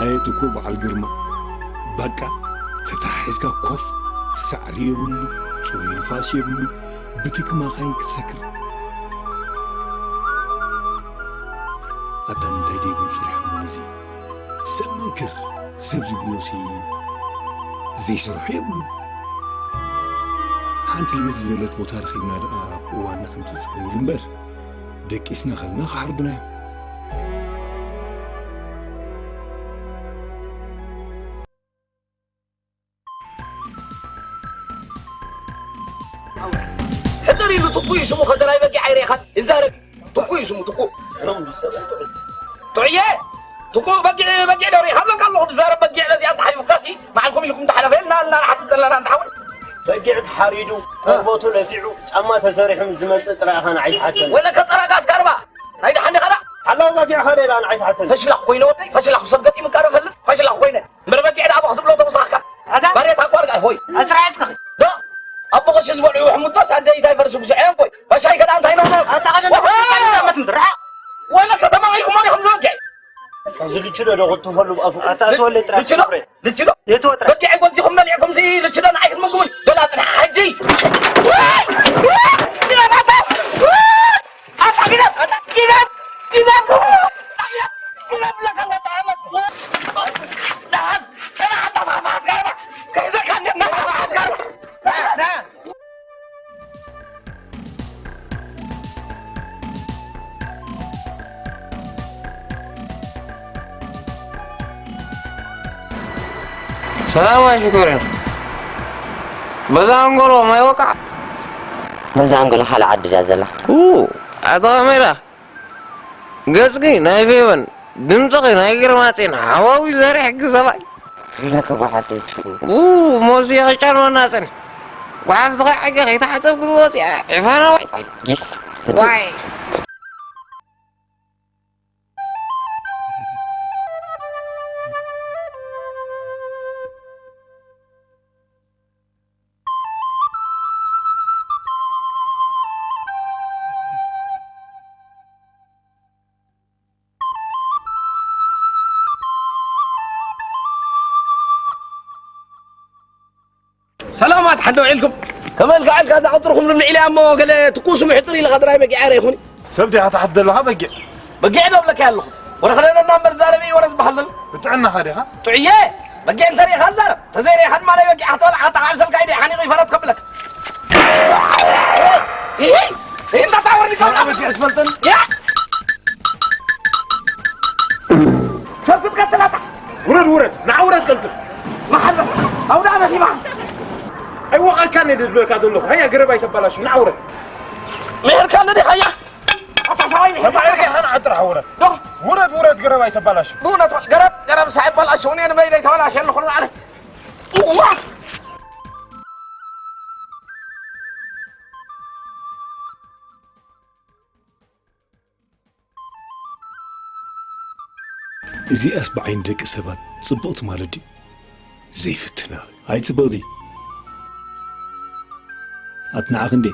ኣየት እኮ በዓል ግርማ በቃ ተታሒዝካ ኮፍ ሳዕሪ የብሉ ፅሩይ ንፋስ የብሉ ብትኪ ማኻይን ክትሰክር ኣታ ምንታይ ደይቦም ሰሪሖም እዚ ሰብ መንክር ሰብ ዝብሎሲ ዘይሰርሖ የብሉ። ሓንቲ ልግዝ ዝበለት ቦታ ረኺብና ደኣ እዋንና ከምጽእ ንብል እምበር፣ ደቂስና ከለና ክሓርዱና እዮም። ሕጽር ኢሉ ትኩ እዩ ስሙ፣ ከተራይ በጊዕ ኣይረኢኻን። ይዛረብ። ትኩ እዩ ስሙ፣ ትኩ። ጥዑየ፣ ትኩ በጊዕ፣ በጊዕ ዶ ርኢኻ? ኣለካ ኣለኹ ዝዛረብ። በጊዕ በዚኣ ተሓሊፉካሲ፣ ባዕልኩም ኢልኩም ተሓለፈ፣ እና፣ እና፣ ሓትት ዘለና እንተሓውን። በጊዕ ተሓሪዱ፣ ቆርበቱ ለፊዑ፣ ጫማ ተሰሪሑ ምስ ዝመጽእ ጥራይ ኢኻ ንዓይ ትሓተኒ። ወለ ከጸራጋ ኣስካርባ፣ ናይ ደሓን ዲኻ ደኣ? ሓላው በጊዕ ኸደ ደኣ ንዓይ ትሓተኒ። ፈሽላኽ ኮይነ ወደይ፣ ፈሽላኽ ሰብ ገጢሙካ ዶ ፈልጥ? ፈሽላኽ ኮይነ። እምበር በጊዕ ደኣ ክትብሎ ተወሳኽካ። ኣታ? ባርያ ታቋርቃ ሆይ። ኣስራ እስከ። ዶ? ኣቦ ቀሺ ዝበልዑ ሕሙቶ ሳደይ እንታይ ፈርሱ ጉስዐ እኮይ። ባሻይ ከዳ እንታይ ነው? ኣታ ቀደም ወሃ! ተፈርሱ እንታይ ነው? ወላ ከተማ ወይ ኩማን ይኹም ዝበጊዕ። እዚ ልችሎ ዶ ክትፈሉ ብኣፉ? ኣታ ተወለ ጥራሕ ልችሎ? ትፍረ። ልችሎ? የትወጥረ? በጊዕ ጎዚኹም በሊዕኩም ሲ ልችሎ ንዓይ ክትምግቡን። በላ ጽንሓ ሕጂ። ወይ! ወይ! ኣታ ግደፍ! ኣታ ግደፍ! ግደፍ! ግደፍ! ግደፍ! ለካ እንዳጣመስ። ደሓን፣ ተና እንዳፋፋስ ጋርባ። ከይዘካ እንዳፋፋስ ጋርባ። ና፣ ና። ሰላም ኣይሽኮርን። በዛ ኣንጎሎ ማይ ወቃዕ። በዛ ኣንጎሎ ካልእ ዓዲ ድያ ዘላ? ኡ፣ ኣታ ኸመይ ደኣ? ገጽኪ ናይ ፌቨን፣ ድምጽኺ ናይ ግርማጼን፣ ሃዋዊ ዘሪሕኪ ሰብኣይ። ኢለካ ጓሓተይ እስኪ። ኡ፣ ሞስዮ ክጫንወና ጽንሕ። ጓሓፍቲ ከይዓገ ከይተሓጸብኪ ትወጽያ፣ ዒፋናዋይ። ጊስ፣ ስዱ። ዋይ። ሰላማት፣ ሓንደ ውዒልኩም። ከመልካ ዓልካ እዛ ቁጽርኹም ልምዒ ኢላ እሞ ገለ ትኩስ ምሕጽር ኢልካ ጥራይ በጊዕ ኣረ ይኹን። ሰብ ዲኻ ትሓት ዘለኻ በጊዕ? በጊዕ ዶ እብለካ ኣለኹ? ወረ ክለለና እምበር ዛረቢ ወረ ዝበሃል ዘሎ። ብጥዕናኻ ዲኻ? ጥዑየ፣ በጊዕ እንተ ርኢኻ ዛረብ። ተዘይርኢኻ ድማ ናይ በጊዕ ኣኽተበል ዓጣቕ ዓብሰልካ ኢደ ሓኒቑ ይፈረት ከብለካ። ይሄ፣ ይሄ እንዳታወርድ ካብ ኣበጊዕ ትፈልጠኒ? ያ! ሰብ ክትቀትል ኣታ! ውረድ፣ ውረድ! ንዓ ውረድ ቀልጥፍ! መሓል ኣውደ ዓመት ይበሃል! ኣይወቐካን እየ ዝብለካ ዘለኹ። ሃያ ገረብ ኣይተባላሹ፣ ንዓ ውረድ! ምሄርካኒ ዲኻ ያ? ኣታ ሰብኣይ ምሄር! ተማሂርካ ኢኻ ንዓ ጥራሕ ውረድ! ዶ? ውረድ፣ ውረድ፣ ገረብ ኣይተባላሹ! ብእውነት በል፣ ገረብ፣ ገረብ ሳይ ይባላሹ፣ እኔ ንመይደይ ተባላሽ ኣለኹ ንባዕለይ! እዋ! እዚኣስ ብዓይኒ ደቂ ሰባት ጽብቕቲ ማለት ድዩ? ዘይፍትና። ኣይጽብቕቲ። ኣትንዓኽ እንዴ?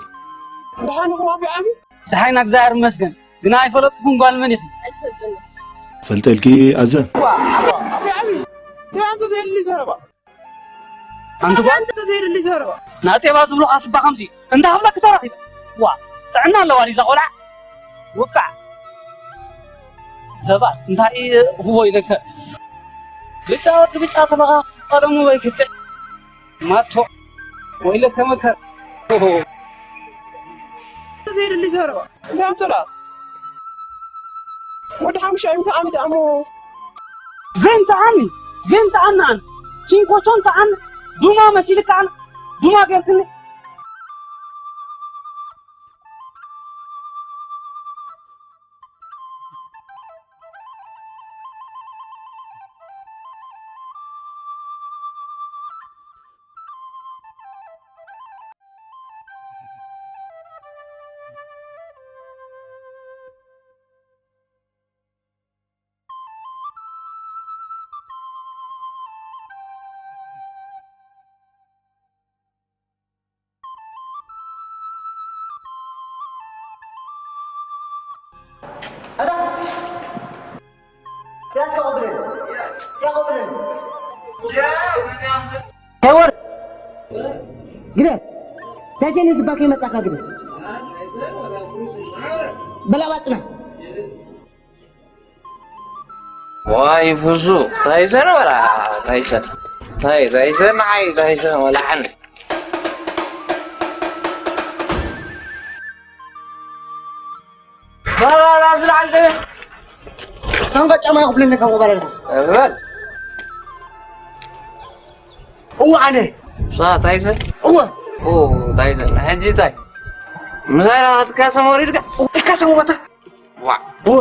ደሓን ኢኹም ኣቢ ዓቢ? ደሓን እግዚኣብሔር ይመስገን። ግና ኣይፈለጥኩኹን ጓል መን ኢኺ? ፈልጠልኪ ኣዘ? ዋ፣ ዋ፣ ኣቢ ዓቢ። ደሓን ዘየድሊ ዘረባ። ኣንቲ ጓል? ኣንተ ዘይርሊ ዘረባ። ናጤባ ዝብሉኻ ስባ ከምዚ እንዳ ሃብላኪ ተረኺበ። ዋ፣ ጥዕና ኣለዋ ድዩ እዛ ቆልዓ? ውቃዕ። ዘባ፣ እንታይ እህቦ ኢለከ? ብጫ ወዲ ብጫ ተለኻ ቀደሙ ወይ ክትዕ። ማቶ፣ ወይለከ መከር። ኦሆ። ዘይርሊ ዘረባ። እንታይ ኣምፅላ? ወዲ ሓሙሻ እንታይ ዓሚ ደኣሞ? ቬንታዓኒ፣ ቬንታዓኒ ኣን። ቺንኮቾን ተዓን፣ ዱማ መሲልካ ኣን፣ ዱማ ገርክኒ። ኣታ! ያዝ፣ ያቆብልን። ያቆብልን። ሄወር! ግደ! ታይሴን ዝበልከ ይመጻካ ግደ! በላባጽና! ዋይ ፍሱ፣ ታይሰን ወላ ታይሰን። ታይ፣ ታይሰን፣ ሓይ፣ ታይሰን፣ ወላ ሓንቲ። ባባ፣ ብላዕሊ። ታንኳ ጫማ ይኹብለኒ ካብ ቐባለና። ዝበል። እዋ ኣነ። ሳ፣ ታይሰን? እዋ። ኦ፣ ታይሰን። ሕጂ ታይ? ምሳና ክትካሰም ወሪድካ? እካሰም ወታ። ዋ። እዋ።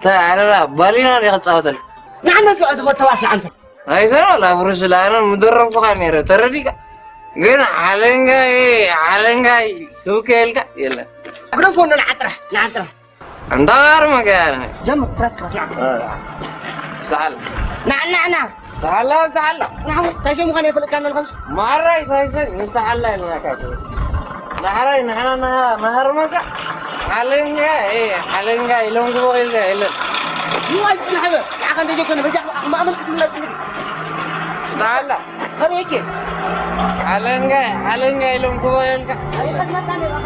ታ፣ ኣረራ፣ ባሊና ዲኻ ትጻወተል? ንዓና ስዕት ወተዋሲ ዓምሳ። ኣይሰራ፣ ላ ብሩስ፣ ላ ኣነ ምደረብኩኻ ነይረ፣ ተረዲካ? ግን ሓለንጋይ፣ ሓለንጋይ፣ ክብከ ኢልካ? የለን። ኣግደፎ፣ ንዓጥራ፣ ንዓጥራ። ኣንታ ጋር መገያነ። ጀምር፣ ፕረስ፣ ፕረስ፣ ንዓ። እ። ፍትሓል። ንዓ፣ ንዓ፣ ንዓ። ፍትሓላ፣ ፍትሓላ። ንዓ፣ ታሸም ምዃን የፈልጥካ ኣለኹምስ? ማራይ ታይሰን፣ ንፍትሓላ ኢልናካ። ዳሕራይ ንሕና ናሃ-፣ ናሃርመካ ሓለንጋ፣ ኤ፣ ሓለንጋ ኢሎም ክበቑ ኢልካ የለን። ይዋይ ጽንሕ በል። ንዓኻ እንተዘይኮነ በዚኣ ማእመን ክትምለስ እንግዲህ። ፍትሓላ። ከርእየኪ። ሓለንጋ፣ ሓለንጋ ኢሎም ክበቑ ኢልካ። ኣይቀስመታኒ ባኻ።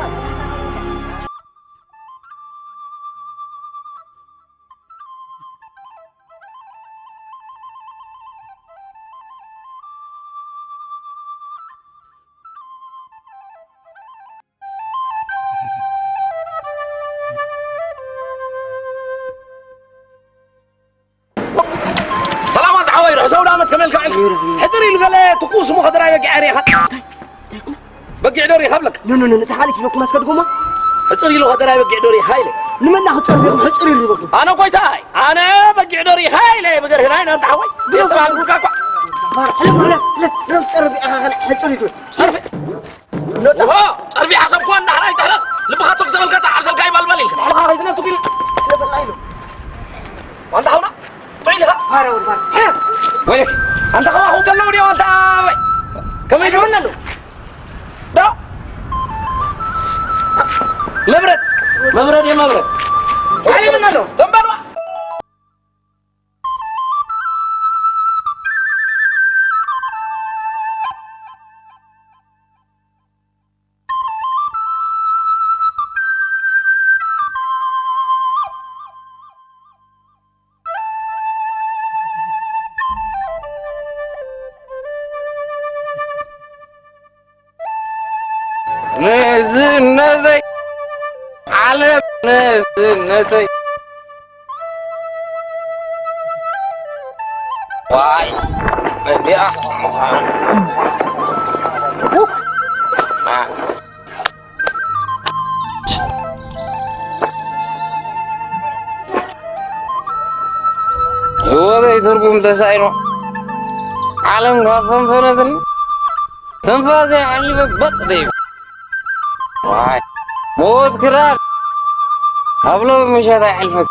ሰላም ዝሓወይ፣ ርሑስ ኣውደ ዓመት ከመይ ኢልካ ውዒልካ? ሕጽር ኢሉ ገለ ትኩስ እሞ ከደራይ በጊዕ ሪኢኻ። በጊዕ ዶ ሪኢኻ ብለካ? ኖ፣ ኖ፣ ኖ፣ ነታ ሓሊፍ ዝበልኩም ኣስከድኩሞ። ሕጽር ኢሉ ከደራይ በጊዕ ዶ ሪኢኻ ኢለ። ንመና ክጸርፍ ኢኹም ሕጽር ኢሉ ዝበልኩም? ኣነ ጎይታይ፣ ኣነ በጊዕ ዶ ሪኢኻ ኢለ ብገርህና ኢና እንተ ሓወይ። ግን የስተባህልኩልካ እኳ። ባር፣ ሕለፍ፣ ሕለፍ፣ ሕለፍ፣ ሕለፍ፣ ጸርፍ ኢኻ፣ ሕለፍ፣ ሕጽር ኢሉ። ጸርፍ። ኖታ። ኦሆ፣ ጸርፊ ሓሰብኩዋ እንዳሕራ ይትሕረቕ። ልብኻ ቶክ ዘበልካ ተዓብሰልካ ይባልባል ኢልካ። ልብኻ ከይትነቱ ቢል። ለፈላ ኢሉ። ዋንታ ሓውና፣ ጥዑይ ኢኻ። ፋረ ወድ ፋረ። ሕለፍ። ወይለክ፣ ኣንታ ከማኹም ከለዉ ድዮም ኣንታ ወይ? ከመይ ድዩ? ዶ? መብረድ፣ መብረድ እየ መብረድ። ባሕሪ ምን ኣሎ? ዘንባባ። ንእዝነተይ ዓለም ንእዝነተይ። ዋይ፣ በዚኣ ምዃኑ። አ። ህይወተይ ትርጉም ተሳኢኑ። ዓለም ካብ ፈንፈነትኒ። ትንፋሰይ ሓሊፈ በጥ ደይበ። ዋይ፣ ሞት ክራር ኣብ ሎሚ ምሸት ኣይሕልፈክ።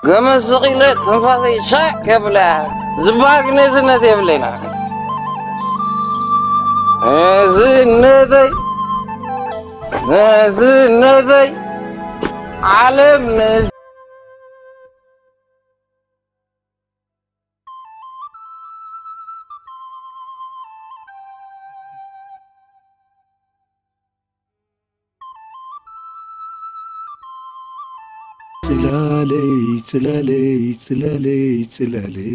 ገመድ ስቕ ኢለ ትንፋሰይ ሻዕ ከብላ ዝበሃል ንእስነት የብለይን። ንእስነተይ፣ ንእስነተይ ዓለም ንእስ- ጽላለይ፣ ጽላለይ፣ ጽላለይ፣ ጽላለይ፣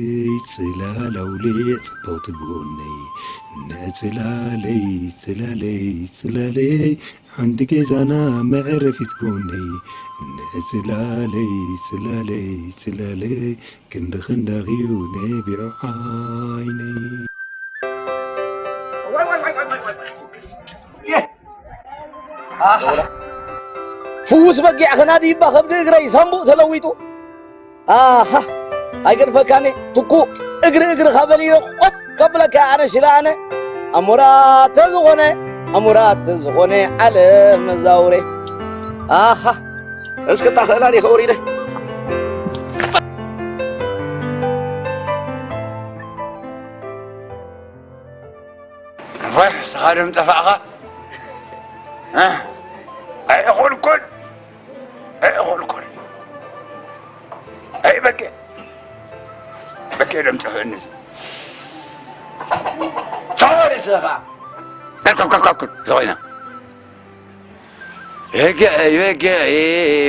ጽላል ኣውሊዕ ጽብቕቲ ጎነይ፣ ንዕጽላለይ፣ ጽላለይ፣ ጽላለይ፣ ዓንዲ ገዛና መዕረፊት ጎነይ፣ ንዕጽላለይ፣ ጽላለይ፣ ጽላለይ፣ ክንዲ ክንዳኽዩ ነቢዑ ዓይነይ። ኣሃ። ፍዉስ በጊዕ ክናዲ እባ ከብዲ እግረይ ሳምቡእ ተለዊጡ። ኣሃ። ኣይገድፈካኒ ትኩ እግሪ እግርኻ በሊረ ቆብ ከብለካ ኣነ ሽላ ኣነ። ኣሞራ ተዝኾነ፣ ኣሞራ ተዝኾነ ዓለም መዛውሬ። ኣሃ። እስክታ ክእላን ይኸውር ኢለ። እፎይ፣ ንስኻ ደም ጠፋእኻ? እ? ኣይእኹልኩን፣ ኣይእኹልኩን። ኣይ በቄ፣ በቄ ደም ጠፍእኒ እዚ። ተወሪ ስኻ። ከብከብከብከብ፣ ዝኾይና። የግዒ የግዒ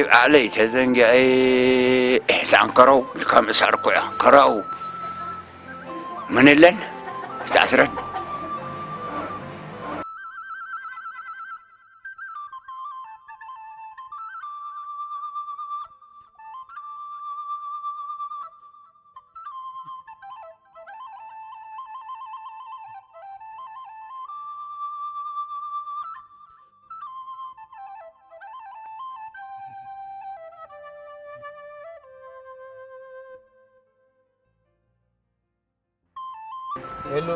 ባዕለይ ተዘንግዒ። እሕሳን ከረው ኢልካ ምእሳር እኮ እያ። ከረው ምን የለን ዝተኣስረን። ሄሉ፣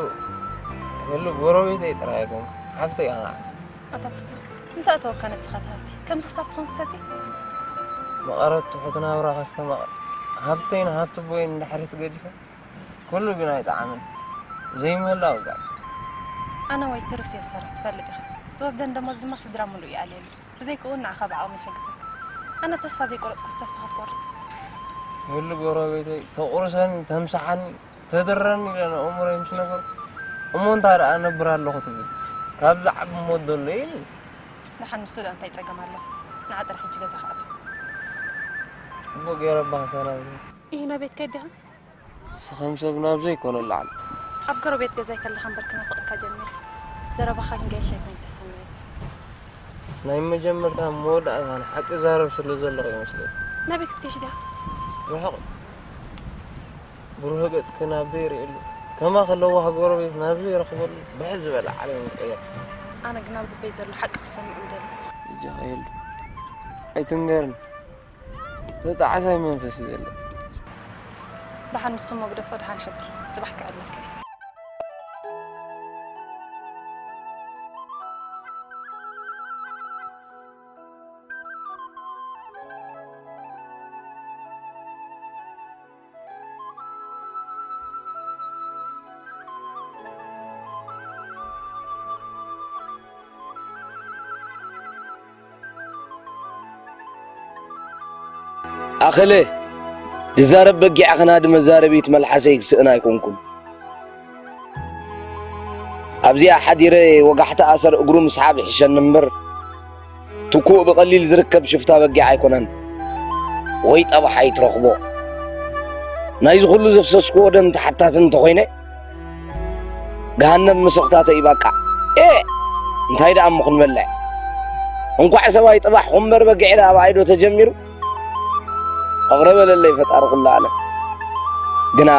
ሄሉ፣ ጎረቤተይ ጥራይ ኣይኮንኩ፣ ሓፍተይ ኢኻ። ኣታ ፍጹም፣ እንታይ ኣተወካ ነብስኻ ትሃሲ? ከምዚ ክሳብ ትኾን ክሰቲ? መቐረት ትሑት ናብራ ከስተማቕር፣ ሃብተይን ሃብቲ ቦይን እንድሕሪ ትገዲፈ፣ ኩሉ ግን ኣይጠዓምን። ዘይምህላው ጋር። ኣነ ወይ ትርስ እየ ዝሰርሕ ትፈልጥ ኢኻ። ዝወስደን ደሞዝ ድማ ስድራ ምሉእ ይኣልየሉ። ብዘይክኡ ንዓኻ ብዓቕሚ ይሕግዘ። ኣነ ተስፋ ዘይቆረጽኩስ ተስፋ ክትቆርጽ። ሄሉ ጎረቤተይ፣ ተቑርሰኒ፣ ተምስሓኒ፣ ተድረኒ ኢለ ንኣእምሮይ ምስ ነገርኩ፣ እሞ እንታይ ደኣ እነብር ኣለኹ ትብል? ካብዚ ዓቢ ሞት ዘሎ የለን። ደሓን ንሱ ደኣ እንታይ ጸገም ኣለዎ? ንዓ ጥራሕ ሕጂ ገዛ ክኣቱ። ጽቡቕ ገይረ እባ ክሰናብት። ኢሂ፣ ናብ ቤት ከይድ ዲኻ? ንስኺ ከም ሰብ ናብ ዘይኮነ ኣለዓል። ኣብ ጎረቤት ገዛይ ከለኻ እምበር ክናፍቐካ ጀሚረ። ዘረባኻ ግን ገይሽ ኣይኮይኑ ተሰሚዑኒ። ናይ መጀመርታን መወዳእታን ሓቂ እዛረብ ስለ ዘለኹ ይመስለኒ። ናበይ ክትገይሽ ዲኻ? ርሑቕ። ብሩህ ገጽኪ ናብ ዘይርእየሉ፣ ከማኺ ለዋህ ጎረቤት ናብ ዘይረኽበሉ ብሕት ዝበለ ዓለም ይቕየር። ኣነ ግን ኣብ ልበይ ዘሎ ሓቂ ክሰምዕ ምደሊ። በጃኺ ሄሉ፣ ኣይትንገርኒ። ተጣዓሳይ መንፈስ እዩ ዘሎ። ደሓን ንሱ እሞ ግደፎ፣ ደሓን ሕብር። ጽባሕ ክዕለካ እየ። ኣኸለ ዝዛረብ በጊዕ ክናዲ መዛረቢት መልሓሰይ ክስእን ኣይኮንኩን። ኣብዚኣ ሓዲረ ወጋሕታ ኣሰር እግሩ ምስሓብ ይሕሸኒ እምበር፣ ትኩእ ብቐሊል ዝርከብ ሽፍታ በጊዕ ኣይኮነን። ወይ ጠባሕ ኣይትረኽቦ። ናይዚ ኩሉ ዘፍሰስክዎ ደም ተሓታቲ እንተኾይነ፣ ገሃነም ምስኽታተይ ባቃ። ኤ! እንታይ ደኣ እሞ ክንበልዕ? እንኳዕ ሰብኣይ ጥባሕ እምበር በጊዕ ደኣ ብኣይ ዶ ተጀሚሩ? ይቕረ በለለይ ፈጣሪ ኩሉ ዓለም። ግና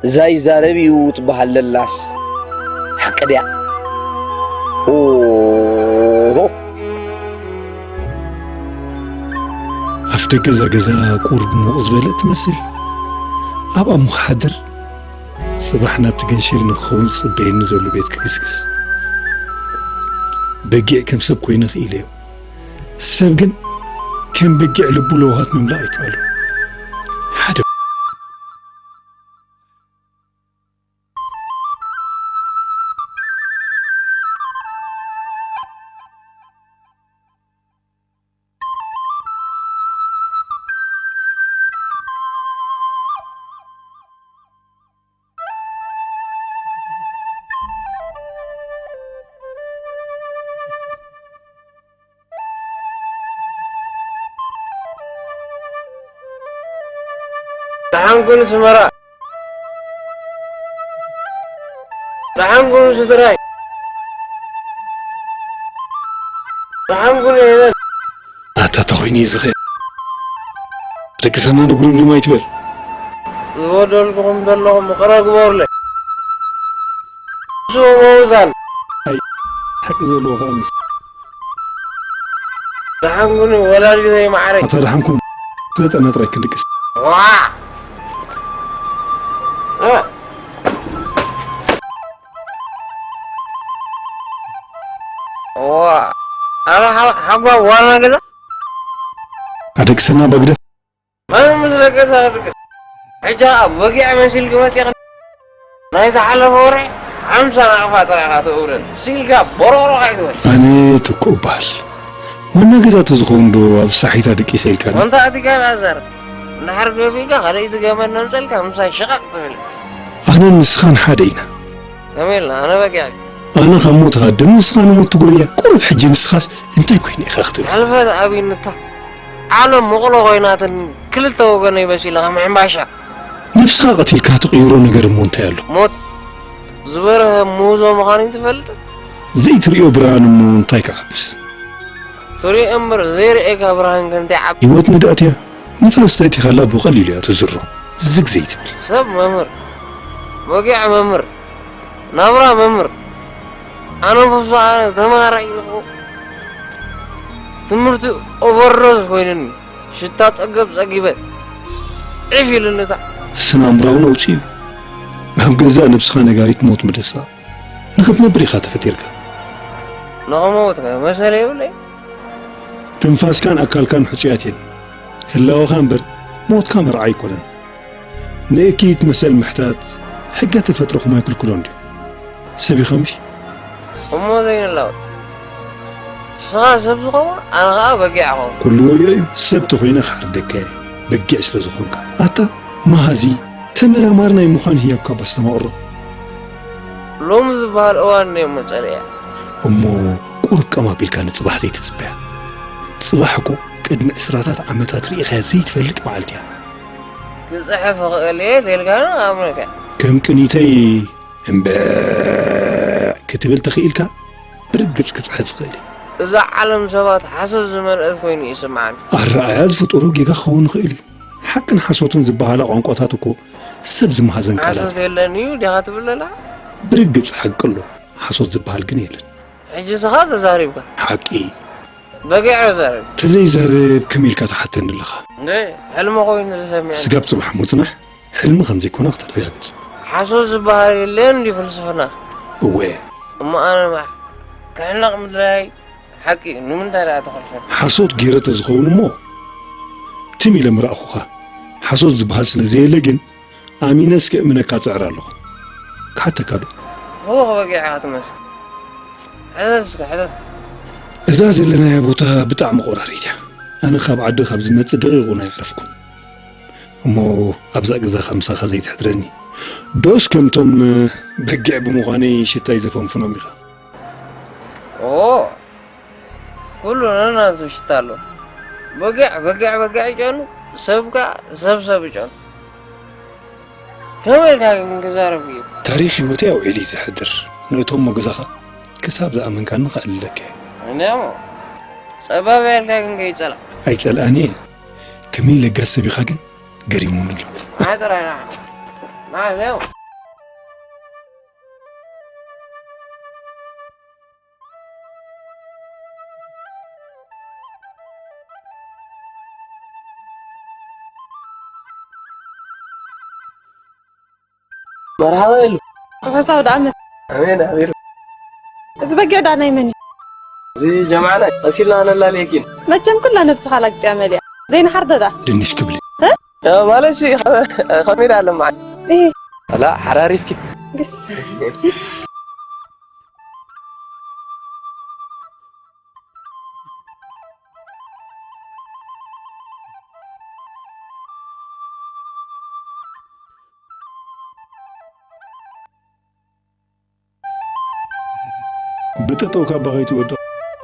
እዛ ይዛረብ እዩ ትበሃል ለላስ ሓቂ ድያ? ኦሆ! ኣፍ ደገ እዛ ገዛ ቁሩብ ሞቕ ዝበለት ትመስል። ኣብኣ እሞ ክሓድር፣ ጽባሕ ናብቲ ገንሸል ንክኸውን ዝጽበየኒ ዘሎ ቤት ክግስግስ። በጊዕ ከም ሰብ ኮይኑ ክኢለዮ። ሰብ ግን ከም በጊዕ ልቡ ለዋሃት ምምላቕ ኣይከኣሎን። ሓደ ደሓን ኩኑ ስመራ። ደሓን ኩኑ ስድራይ። ደሓን ኩኑ የለን። ኣታ ተኾይኑ እዩ ዝኽእል። ደቂ ሰና ንጉሩም ድማ ይትበል። ዝበደልኩኹም ዘለኹም ይቕረ ግበሩለይ። ንሱ ምውዛን። ሓቂ ዘለዎ ከዓ ምስ ደሓን ኩኑ ወላዲተይ ማዕረይ። ኣታ ደሓን ኩኑ። ስለጠና ጥራይ ክንድቅስ። ዋ! እ! ዋ! ኣረ ሓ- ሓጓ ዋና ገዛ? ኣደቅሰና በግደፍ ኣነ ምስ ደቀሳ ክድቅስ። ሕጂ ኸዓ በጊዕ መሲልኪ መፂእኺ። ናይ ዝሓለፈ ወርሒ ሓምሳ ናቕፋ ጥራይ ኢኻ ተእውረኒ። ሲልካ ቦሮቕሮቕ ኣይትበል። ኣነ ትኩእ እበሃል። ዋና ገዛ ተዝኸውን ዶ ኣብ ሳሒታ ደቂሰ ኢልካኒ? ወንታ ኣቲካ ንኣዛር። እንድሕር ገቢእካ ካልኣይቲ ገመድ ነምፀልካ ምሳይ ሽቓቕ ትብል። ኣነን ንስኻን ሓደ ኢና። ከመይ ኢልና? ኣነ በጊዕ። ኣነ ካብ ሞት ሃድም፣ ንስኻ ንሞት ትጎያ። ቁሩብ ሕጂ ንስኻስ እንታይ ኮይነ ኢኻ ክትብል? ሕልፈት ኣብይንታ ዓለም መቕሎ ኮይናትን ክልተ ወገነይ በሲለ ከም ሕምባሻ። ነብስኻ ቀቲልካ ትቕይሮ ነገር እሞ እንታይ ኣሎ? ሞት ዝበርሀ ምህዞ ምዃኑ ትፈልጥ? ዘይትርእዮ ብርሃን እሞ እንታይ ክዓብስ? ትርእዮ እምበር ዘይርእየካ ብርሃን ከ እንታይ ዓቢ? ህይወት ንዳእት እያ። ንፋስ ተእቲኻላ ብቐሊሉ እያ ትዝሮ። ዝግ ዘይትብል። ሰብ መምህር፣ በጊዕ መምህር፣ ናብራ መምህር። ኣነ ፍሱሃ ተምሃራይ ኢኹ። ትምህርቲ ኦቨርዶዝ ኮይኑኒ። ሽታ ጸገብ ጸጊበ ዒፍ ኢሉኒ እታ። ስነ ኣእምራዊ ነውጺ እዩ። ኣብ ገዛእ ነብስኻ ነጋሪት ሞት ምድሳቕ። ንኽትነብር ኢኻ ተፈጢርካ። ንኽመውት ከ መሰለ የብለይ። ትንፋስካን ኣካልካን ሕጹያት እየን። ህላወኻ እምበር ሞትካ መርዓ ኣይኮነን። ንእኪት መሰል ምሕታት ሕገ ተፈጥሮኹም ኣይክልክሎን ድዩ? ሰብ ኢኻ ምሽ? እሞ ዘይንላወጥ። ንስኻ ሰብ ዝኸውን፣ ኣነ ኸኣ በጊዕ እኸውን። ኩሉ ወዮ እዩ። ሰብ ተኾይነ ክሓርደካ እየ፣ በጊዕ ስለ ዝኾንካ። ኣታ መሃዚ፣ ተመራማሪ ናይ ምዃን ህያብካ ባስተማቕሮ። ሎሚ ዝበሃል እዋን እኒኦ እሞ ጸሊኣ። እሞ ቁሩብ ቀም ኣቢልካ ንጽባሕ ዘይትጽበያ። ጽባሕ እኮ ቅድሚ ዕስራታት ዓመታት ርኢኻያ ዘይትፈልጥ መዓልቲ እያ። ክጽሕፍ እኽእል እየ ተልካኒ ኣምነካ። ከም ቅኒተይ እምበዕ ክትብል ተኽኢልካ ብርግጽ ክጽሕፍ እኽእል እየ። እዛ ዓለም ሰባት ሓሶት ዝመልአት ኮይኑ ይስምዓኒ። ኣረኣእያ ዝፍጠሮ ጌጋ ክኸውን ይኽእል እዩ። ሓቅን ሓሶትን ዝበሃላ ቋንቋታት እኮ ሰብ ዝመሃዘን ቃላት ሓሶት እዩ። የለን እዩ ዲኻ ትብል ዘላ? ብርግጽ ሓቂ ኣሎ፣ ሓሶት ዝበሃል ግን የለን። ሕጂ ስኻ ተዛሪብካ። ሓቂ። በጊዕ ዛረብ። ተዘይዛረብ ከመይ ኢልካ ትሓተኒ ኣለኻ? እንደ ሕልሚ ኮይኑ ተሰሚዑ። ስጋብ ጽባሕ ምጽናሕ ሕልሚ ከም ዘይኮነ ክተረጋግጽ። ሓሶት ዝበሃል የለን እንዲ ፍልስፍና። እወ። እሞ ኣነ ማሕ ክሕነቕ ምድላይ ሓቂ እዩ። ንምንታይ ደኣ ተኸልፈል? ሓሶት ገይረ ተዝኸውን እሞ ትም ኢለ ምረኣኹኻ። ሓሶት ዝበሃል ስለ ዘየለ ግን ኣሚነ እስከ እምነካ ጽዕር ኣለኹ። ክሓተካ ዶ? እወ በጊዕ ኢኻ ትመስል። ሕተት እስከ ሕተት። እዛ ዘለናያ ቦታ ብጣዕሚ ቆራሪት እያ። ኣነ ካብ ዓዲ ካብ ዝመጽእ ደቂቕ እውን ኣየዕረፍኩን። እሞ ኣብዛ ገዛኻ ምሳኻ ዘይትሕድረኒ ዶስ ከምቶም በጊዕ ብምዃነይ ሽታይ ዘፈንፍኖም ኢኻ? ኦ ኩሉ ነናቱ ሽታ ኣሎ። በጊዕ በጊዕ በጊዕ ይጨኑ፣ ሰብ ከኣ ሰብ ሰብ ይጨኑ። ከመይ ኢልካ ግን ክዛረብ እዩ? ታሪኽ ህይወተይ ኣውዒሉ እዩ ዝሕድር። ንእቶም መጉዛኻ ክሳብ ዝኣመንካኒ ከዕልለካ እየ። እንዲያሞ ጸባብ ያልካ ግን ከይጸላእ። ኣይጸልኣን እየ። ከመይ ለጋስ ሰብ ኢኻ ግን ገሪሙኒ ኣሎ። ናይ ጥራይ ና። ና፣ ዜው። መርሓባ የሉ። ርሑስ ኣውደ ዓመት። ኣሜን፣ ኣሜን። እዚ በጊዕ ዳ ናይ መን እዩ? እዚ ጀማዕና ቀሲልና ነላልየኪ። መቸም ኩላ ነብስኻ ላግጽያ መሊኣ። ዘይንሓርዶ ዳ? ድንሽ ክብሊ። እ? እ፣ ማለት ሲ፣ ከመይ ዳ ኣለማ? እ። ኣላ፣ ሓራሪፍኪ። ግስ። ብጠጠው ካብ ባኸይ ትወድቕ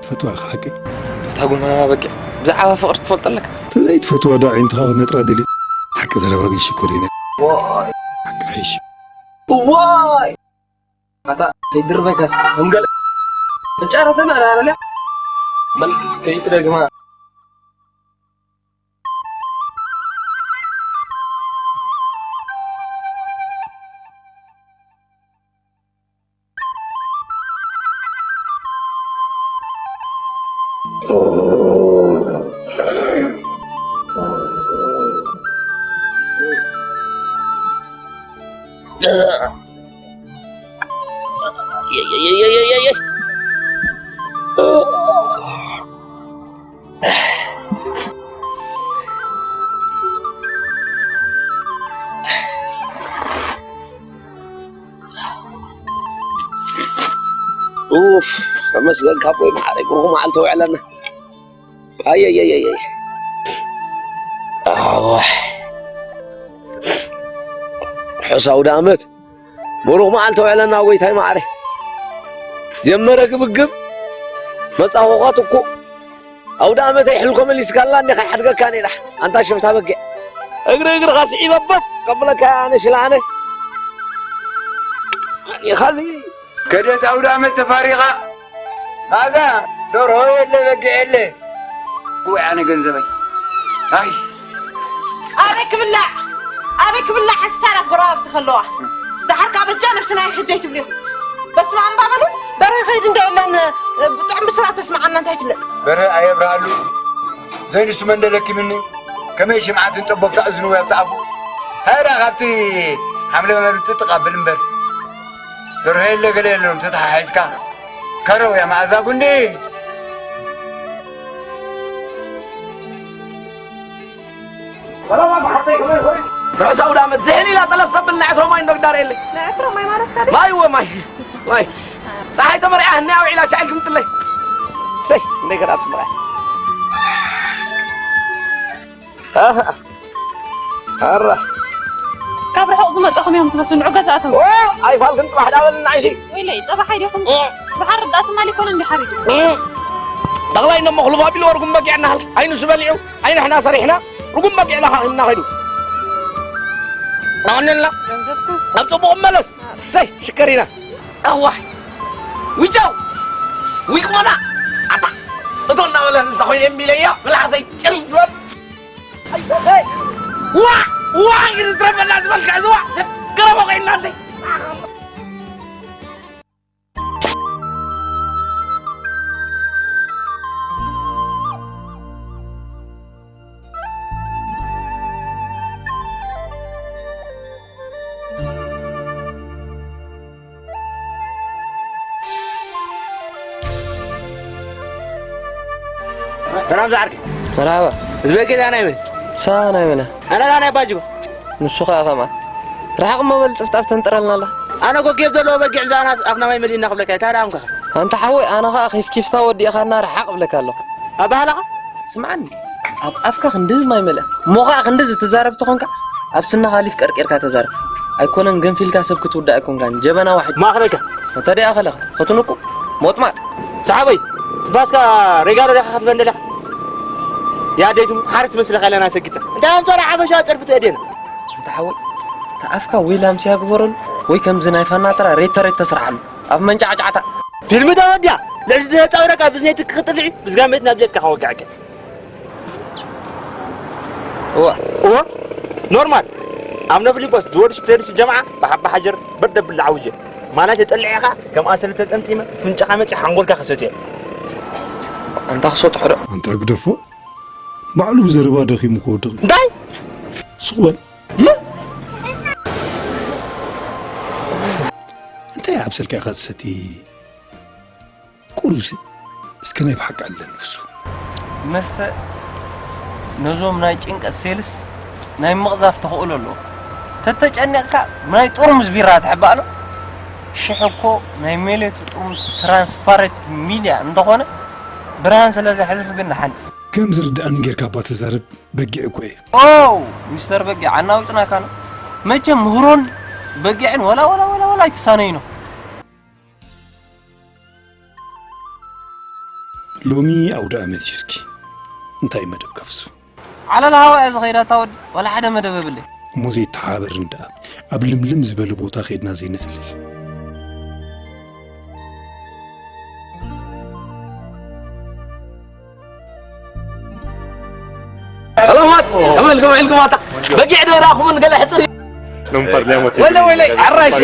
ትፈትዋ ኢኻ ሓቀይ? እታ ጎማ በቂ ብዛዕባ ፍቕሪ ትፈልጦ ኣለካ? ተዘይትፈትዋ ዶ ኣዒንትኻ ክነጥራ ደልየ? ሓቂ ዘረባ ግን ሽኮር ኢነ። ዋይ። ሓቂ ሒሽ። ዋይ! ኣታ ከይድርበካስ ከም ገለ ተጫረተና ዳረለ በል ከይትደግማ። ኡፍ፣ ተመስገን ካብ ወይ መዓረይ ብሩኽ መዓልቲ ውዕለና። ኣየየየየ። ኣዋይ። ርሑስ ኣውደ ዓመት። ብሩኽ መዓልቲ ውዕለና ጎይታይ መዓረይ። ጀመረ ግብግብ። መጻኹኻ ትኩእ። ኣውደ ኣመተይ ሕልኮ መሊስካላ እንዲኻ ይሓድገካ ነይራ። ኣንታ ሽፍታ በጊዕ። እግሪ እግርኻ ስዒበ በብ ከብለካ ኣነ ሽላ ኣነ። ኣኒኻዚ። ከደት ኣውደ ኣመት ተፋሪቓ። ማዛ፣ ደርሆ የለ፣ በጊዕ የለ። ወይ ኣነ ገንዘበይ። ኣይ። ኣበይ ክብላዕ? ኣበይ ክብላዕ? ሓሳር ኣብ ጎረባብቲ ከለዋ። ደሓር ከኣ በጃ ነብስና ይሕደይ ትብሉ ኢኹም። በስመ ኣብ እባ በሉ፣ በርሀ ከይዱ እንዶ የለን፣ ብጥዑም ብስራት ተስምዓና እንታይ ይፍለጥ? በርሀ ኣየብርሃሉ። ዘይንሱ መን ደለኪምኒ? ከመይ ሽምዓትን ጠቦብታ እዝኑ ወይ ኣብቲ ኣፉ? ሃይዳ ካብቲ ሓምለ መብልቲ ጥቕ ኣብል እምበር። ደርሆ የለ ገለ የለን ተተሓሒዝካ። ከረው እያ መኣዛ ጉንዲ። ርሑስ ኣውደ ዓመት። ዝሕል ኢላ ጠለስ ዘብል ናይ ዕትሮ ማይ እንዶ ግዳር የለ። ናይ ዕትሮ ማይ ማለት ከ? ማይ እወ ማይ። ማይ። ጸሓይ ተመሪዓ ህናያ ውዒላ ሻዕል ክምጽለይ። ሰይ፣ እንደይ ከዳ ጽቡቕ። ኣሃ። ኣራ። ካብ ርሑቕ ዝመጻኹም እዮም ትመስሉ፣ ንዑ ገዛ ኣተው። ኦ፣ ኣይፋልክን ጥራሕ ዳበልና ዓይሺ። ወይለይ፣ ጸባሕ ኣይዲኹም? እ። ዝሓርድ ደኣ ትማሊ ኮነ እንዲ ሓሪዱ። እ። ጠቕላይ ነሞ ክልፋ ቢሉ ወርጉም በጊዕ እናሃልክ፣ ኣይንሱ በሊዑ፣ ኣይንሕና ሰሪሕና፣ ርጉም በጊዕ ለኻኺምና ኸይዱ። ኣቐንየልና። ገንዘብካ? ናብ ጽቡቕ መለስ። ሰይ፣ ሽከር ኢና። ኣዋይ። ውይ ቻው። ውይ ቁመና። ኣታ። እቶ እናበለ እንስሳ ኮይነ እምቢ ኢለያ፣ ምላሰይ ጭል ዝበል። ዋ! ዋ! ይትረፈና ዝበልካ ዝዋ! ገረቦ ኮይና እንዴ? ሰላም ዝዓርከይ። መርሃባ። እዚ በጊዕ እዛ ናይ መን? ሳ ናይ መን? ኣነ እዛ ናይ ባጅጎ። ንሱ ኸኣ ከማን። ርሓቕ እሞ በል ጥፍጣፍ ተንጥረልና ኣላ። ኣነ እኮ ኬፍ ዘለዎ በጊዕ ምሳና ኣፍና ማይ መሊእና ክብለካ እየ። እንታይ ደኣ ኣምካኸ? ኣንታ ሓወይ፣ ኣነ ኸኣ ኬፍ ኬፍታ ወዲእኻና ርሓቕ እብለካ ኣለኹ። ኣበሃህላኻ? ስምዓኒ፣ ኣብ ኣፍካ ክንድዚ ማይ መልኣ፣ እሞ ኸኣ ክንድዚ ትዛረብ ተኾንካ፣ ኣብ ስንኻ ሊፍ ቀርቂርካ ተዛረብ። ኣይኮነን ገንፊልካ ሰብ ክትውዳእ ኣይኮንካን፣ ጀበና ዋሒድ። ማእኸለካ። እንተ ደኣ ኣኸለኻ፣ ኸትንቁ፣ ሞጥማጥ። ሰሓበይ፣ ትንፋስካ ሬጋ ዶ ዲኻ ክትበን ደሊኻ? ያ ደይ ትሙት ሓርት መስለኻ ኢለና ሰጊድና። እንታይ ኣምጾ ሓበሻ ጸርፊ ትእድየና? እንተ ሓወይ፣ እታ ኣፍካ ወይ ላምስያ ግበረሉ፣ ወይ ከምዚ ናይ ፋናትራ ሬተ ሬተ ስርሓሉ። ኣብ መንጫዕጫዕታ። ፊልም ተወዲኣ። ልዕሊ ዝተጻወረካ ብዝነይቲ ክጥልዒ፣ ብዝጋመት ናብ ጀትካ ከወግዐካ። እዋ። እዋ። ኖርማል። ኣብ ነፍሊቦስ ድወርሽ ተርሲ ጀምዓ ብሓባ ሓጀር በርደ ብላ ዓውጀ። ማና ተጠልዒኻ ከም ኣሰለ ተጠምጢመ ፍንጫኻ መጺ ሓንጎልካ ከሰትዮ። ኣንታ ክሰትሖ ዶ? ኣንታ ግደፎ። ባዕሉ ብዘረባ ደኺሙ ክወድቕ እዩ። እንታይ? ሱቕ በል። እንታይ ኣብ ስልካ ኢኻ ትሰቲ? ቁሩብሲ እስከ ናይ ብሓቂ ኣለ ንፍሱ። መስተ ነዞም ናይ ጭንቀት ሴልስ ናይ ምቕዛፍ ተኽእሎ ኣለዎ። ተተጨኒቕካ ናይ ጥርሙዝ ቢራ ትሕባእ ኣሎ። ሽሕ እኮ ናይ ሜሌቱ ጥርሙዝ ትራንስፓረንት ሚድያ እንተኾነ ብርሃን ስለ ዘሕልፍ ግን ደሓን። ከም ዝርድኣኒ ጌርካ እባ ተዛረብ፣ በጊዕ እኮ እየ። ኦ፣ ሚስተር በጊዕ፣ ኣናዊጽናካ ነው። መቸም ምህሮን በጊዕን ወላ፣ ወላ፣ ወላ፣ ወላ ኣይትሳነዩ ነው። ሎሚ ኣውደ ኣመት እዩ፣ እስኪ እንታይ መደብ ከፍሱ? ዓለል ሃዋ እያ ዝኸይዳ እታ ወዲ፣ ዋላ ሓደ መደብ የብለይ። እሞ ዘይተሓባበርን ደኣ፣ ኣብ ልምልም ዝበለ ቦታ ኸይድና ዘይነዕልል። ሰላማት፣ ከመይ ኢልኩም፣ ኢልኩም ኣታ? በጊዕ ዶ ዳኹምን ገለ ሕጽር? ወለ፣ ወለ፣ ኣራሽ።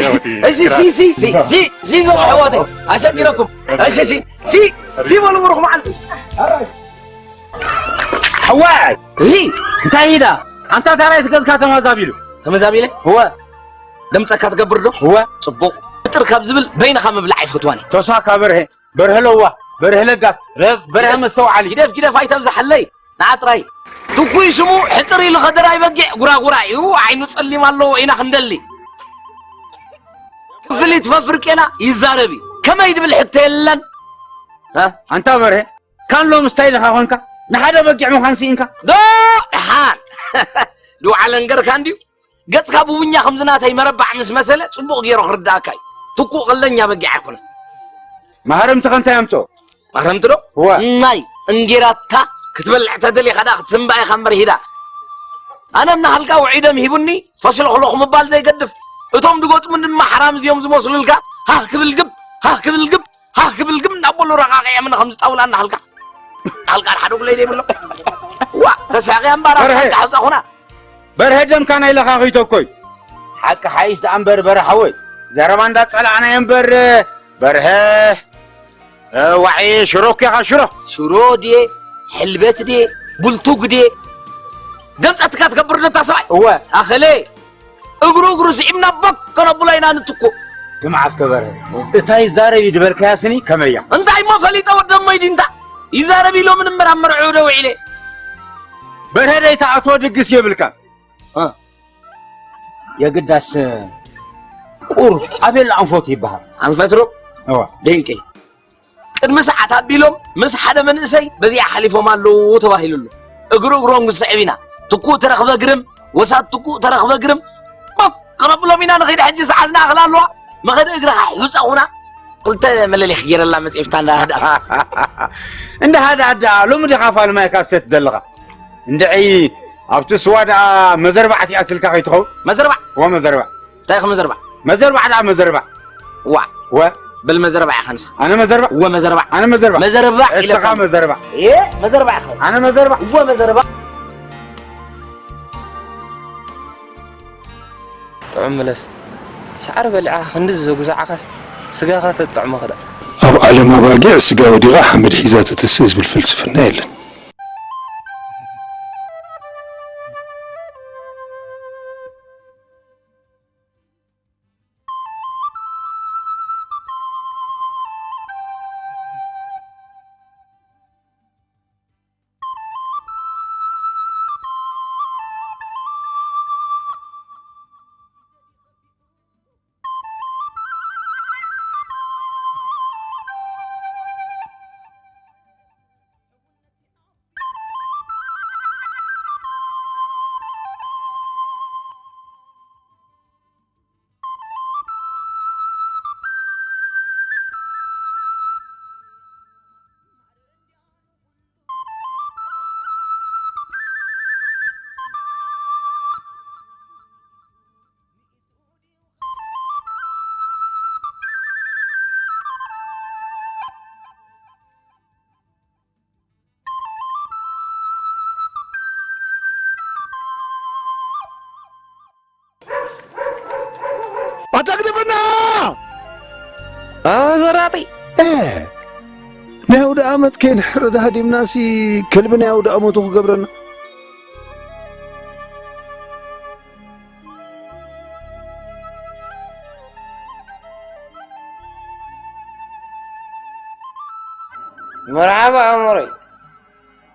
እሺ፣ ሲ፣ ሲ፣ ሲ፣ ሲ፣ ሲ፣ ዞም ኣሕዋተይ፣ ኣሸጊረኩም። እሺ፣ ሲ፣ ሲ፣ ሲ፣ በሉ፣ ብሩኽ መዓልቲ። ኣራሽ። ሓዋይ፣ ሲ፣ እንታይ ኢዳ? ኣንታ ታራይ ትገዝካ ተመዛቢሉ። ተመዛቢለ? እወ። ደምጸካ ትገብር ዶ? እወ። ጽቡቕ። ሕጥር ካብ ዝብል በይንኻ ምብላዕ ኣይፈትዋን እየ። ቶሳካ በርሀ፣ በርሀ ለዋ፣ በርሀ ለጋስ፣ በርሀ መስተውዓሊ። ጊደፍ፣ ጊደፍ ኣይተብዝሓለይ። ንዓ ጥራይ። ትኩይ ሽሙ ሕጽር ኢሉ ከደራይ በጊዕ ጉራጉራ እዩ። ዓይኑ ጸሊም ኣለዎ ኢና ክንደሊ። ክፍሊት ፈፍርቄና ይዛረብ እዩ። ከመይ ድብል ሕቶ የለን። እ? ኣንታ በርሀ፣ ካን ሎምስ እንታይ ኢልኻ ኾንካ? ንሓደ በጊዕ ምዃን ስኢንካ? ዶ ደሓን። ድውዓለ እንገርካ እንድዩ። ገጽካ ቡቡኛ ከምዚ ናተይ መረባዕ ምስ መሰለ ጽቡቕ ገይሩ ክርድኣካ እዩ። ትኩእ ቀለኛ በጊዕ ኣይኮነን። ማህረምቲ ከ እንታይ ኣምፅኦ? ማህረምቲ ዶ? እወ። ናይ እንጌራታ ክትበልዕ ተደሊኻ ዳ ክትስምባ ኢኻ እምበር ሂዳ። ኣነ እናሃልካ ውዒዶም ሂቡኒ ፈሽለኽሎኽ ምባል ዘይገድፍ። እቶም ድገጥሙኒ ድማ ሓራምዝ እዮም ዝመስሉልካ። ሃህ ክብል ግብ፣ ሃህ ክብል ግብ፣ ሃህ ክብል ግብ እናበሉ ረቓቒዖምኒ ከምዚ ጣውላ እናሃልካ። እናሃልካ ሓደ ጉለይ ዘይብሎ። ዋ፣ ተሳቕያ እምበኣር በርሀ። ኣስሓልካ ሓብፃኹና። በርሀ ደምካ ናይ ለኻኺቶ እኮ እዩ። ሓቂ ሓይሽ ደኣ እምበር በርሀ ሓወይ። ዘረባ እንዳጸላዕናዮ እምበር በርሀ እ፣ ዋዒ ሽሮ እኮ ኢኻ ሽሮ። ሽሮ ድየ፣ ሕልበት ድየ፣ ቡልቱግ ድየ? ደምጸትካ ትገብር ዶ እታ ሰብኣይ? እወ። ኣኸለ፣ እግሩ እግሩ ስዒብና ቦክ ከነብሎ ኢና ንትኮ። ስማዕ እስከ በርሀ፣ እታ ይዛረብ እዩ ዝበልካያ ስኒ ከመይ እያ? እንታይ እሞ ፈሊጠ ወደሞ ይድንታ? ይዛረብ ኢሎምን እምበር ኣብ መርዕኡ ዶ ውዒለ? በርሀ ደይ ትኣትዎ ድግስ የብልካ። እ። የግዳስ ቁር ኣቤል ኣንፈቱ ይበሃል። ኣንፈትሮ? እወ። ድንቂ። ቅድሚ ሰዓት ኣቢሎም ምስ ሓደ መንእሰይ በዚኣ ሓሊፎም ኣለዉ ተባሂሉ ኣሎ። እግሩ እግሮም ክስዕብ ኢና። ትኩእ ተረኽበ ግርም፣ ወሳት ትኩእ ተረኽበ ግርም። ቦክ ከነብሎም ኢና ንኸይድ ሕጂ ሰዓት ንኣኽል ኣለዋ። መኸዲ እግርኻ ሑጻኹና። ክልተ መለሊኽ ገይረላ መጽሔፍታ እንዳ ሃድኣ። እንዳ ሃድኣ ደኣ ሎሚ ዲኻ ፋልማይ ካሰት ዘለኻ? እንድዒ ኣብቲ ስዋ ደኣ መዘርባዕ ትኣትልካ ከይትኸውን? መዘርባዕ? ወ መዘርባዕ። እንታይ ኢኹም መዘርባዕ? መዘርባዕ ደኣ መዘርባዕ። ዋ። ወ? በል መዘርባዕ ኢኻ ንስኻ። ኣነ መዘርባዕ? ወ መዘርባዕ። ኣነ መዘርባዕ። መዘርባዕ እስኻ ኢለካ። መዘርባዕ። ኤ፣ መዘርባዕ ኢኻ። ኣነ መዘርባዕ። ወ መዘርባዕ። ጥዑም ምለስ። ሳዕሪ በሊዕኻ ክንድዚ ዘጉዛዕኻስ ስጋኻ ተጥዕሞ ክዳ። ኣብ ዓለም ኣባጊዕ ስጋ ወዲቓ ሓመድ ሒዛ ትትስእ ዝብል ፍልስፍና የለን። ኣታ ግደፈና! ኣታ ዘራጢ! እ፣ ናይ ኣውደ ኣመት ከይንሕረድ ሃዲምናሲ ከልቢ ናይ ኣውደ ኣመቱ ክገብረና። መርሓባ ኣሞረይ።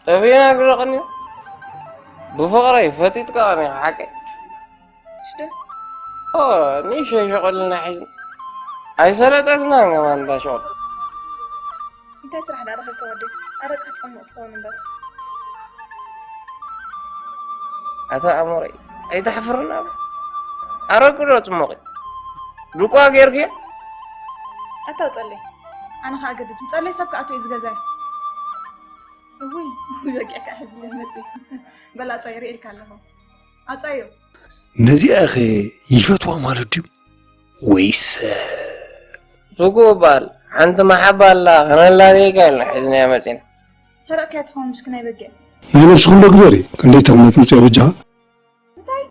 ጠፊእና ግረቕኒ። ብፍቕረይ ፈጢጥካ ቐኒኻ ሓቀይ። ሽደ? ኦ፣ ንእሽተይ ሸቐልና ሒዝና። ኣይሰለጠትናን ከማን እንዳ ሸቐል። እንታይ ስራሕ ደኣ ረኺብካ ወደይ? ኣረቂ ክትጸምቕ ትኸውን እምበር። ኣታ ኣሞረይ፣ ኣይተሕፍርን ኣባ? ኣረቂ ዶ ጽሞቒ? ዱቋ ጌርክዮ? ኣታ ጸለይ፣ ኣነ ኸኣ ገድድ። ጸለይ ሰብ ክኣቱ እዩ ዝገዛይ። እውይ፣ እውይ፣ በጊዕ ከኣ ሕዝለይ መጺኡ። በል ኣጻይ፣ ርእየልካ ኣለኹ። ኣጻዮ። ነዚኣኸ ይፈትዋ ማለት ድዩ? ወይስ? ስጉእ በል፣ ሓንቲ መሓባ ኣላ፣ ከነላልየካ ኢልና ሒዝናያ መጺና። ሰረቕካያ ትኸውን ምሽ ክናይ በጊዕ። ናይ ነብስኹም ዶ ግበሪ፣ ክንደይ ተምነት ምጽኦ በጃኻ? እንታይ?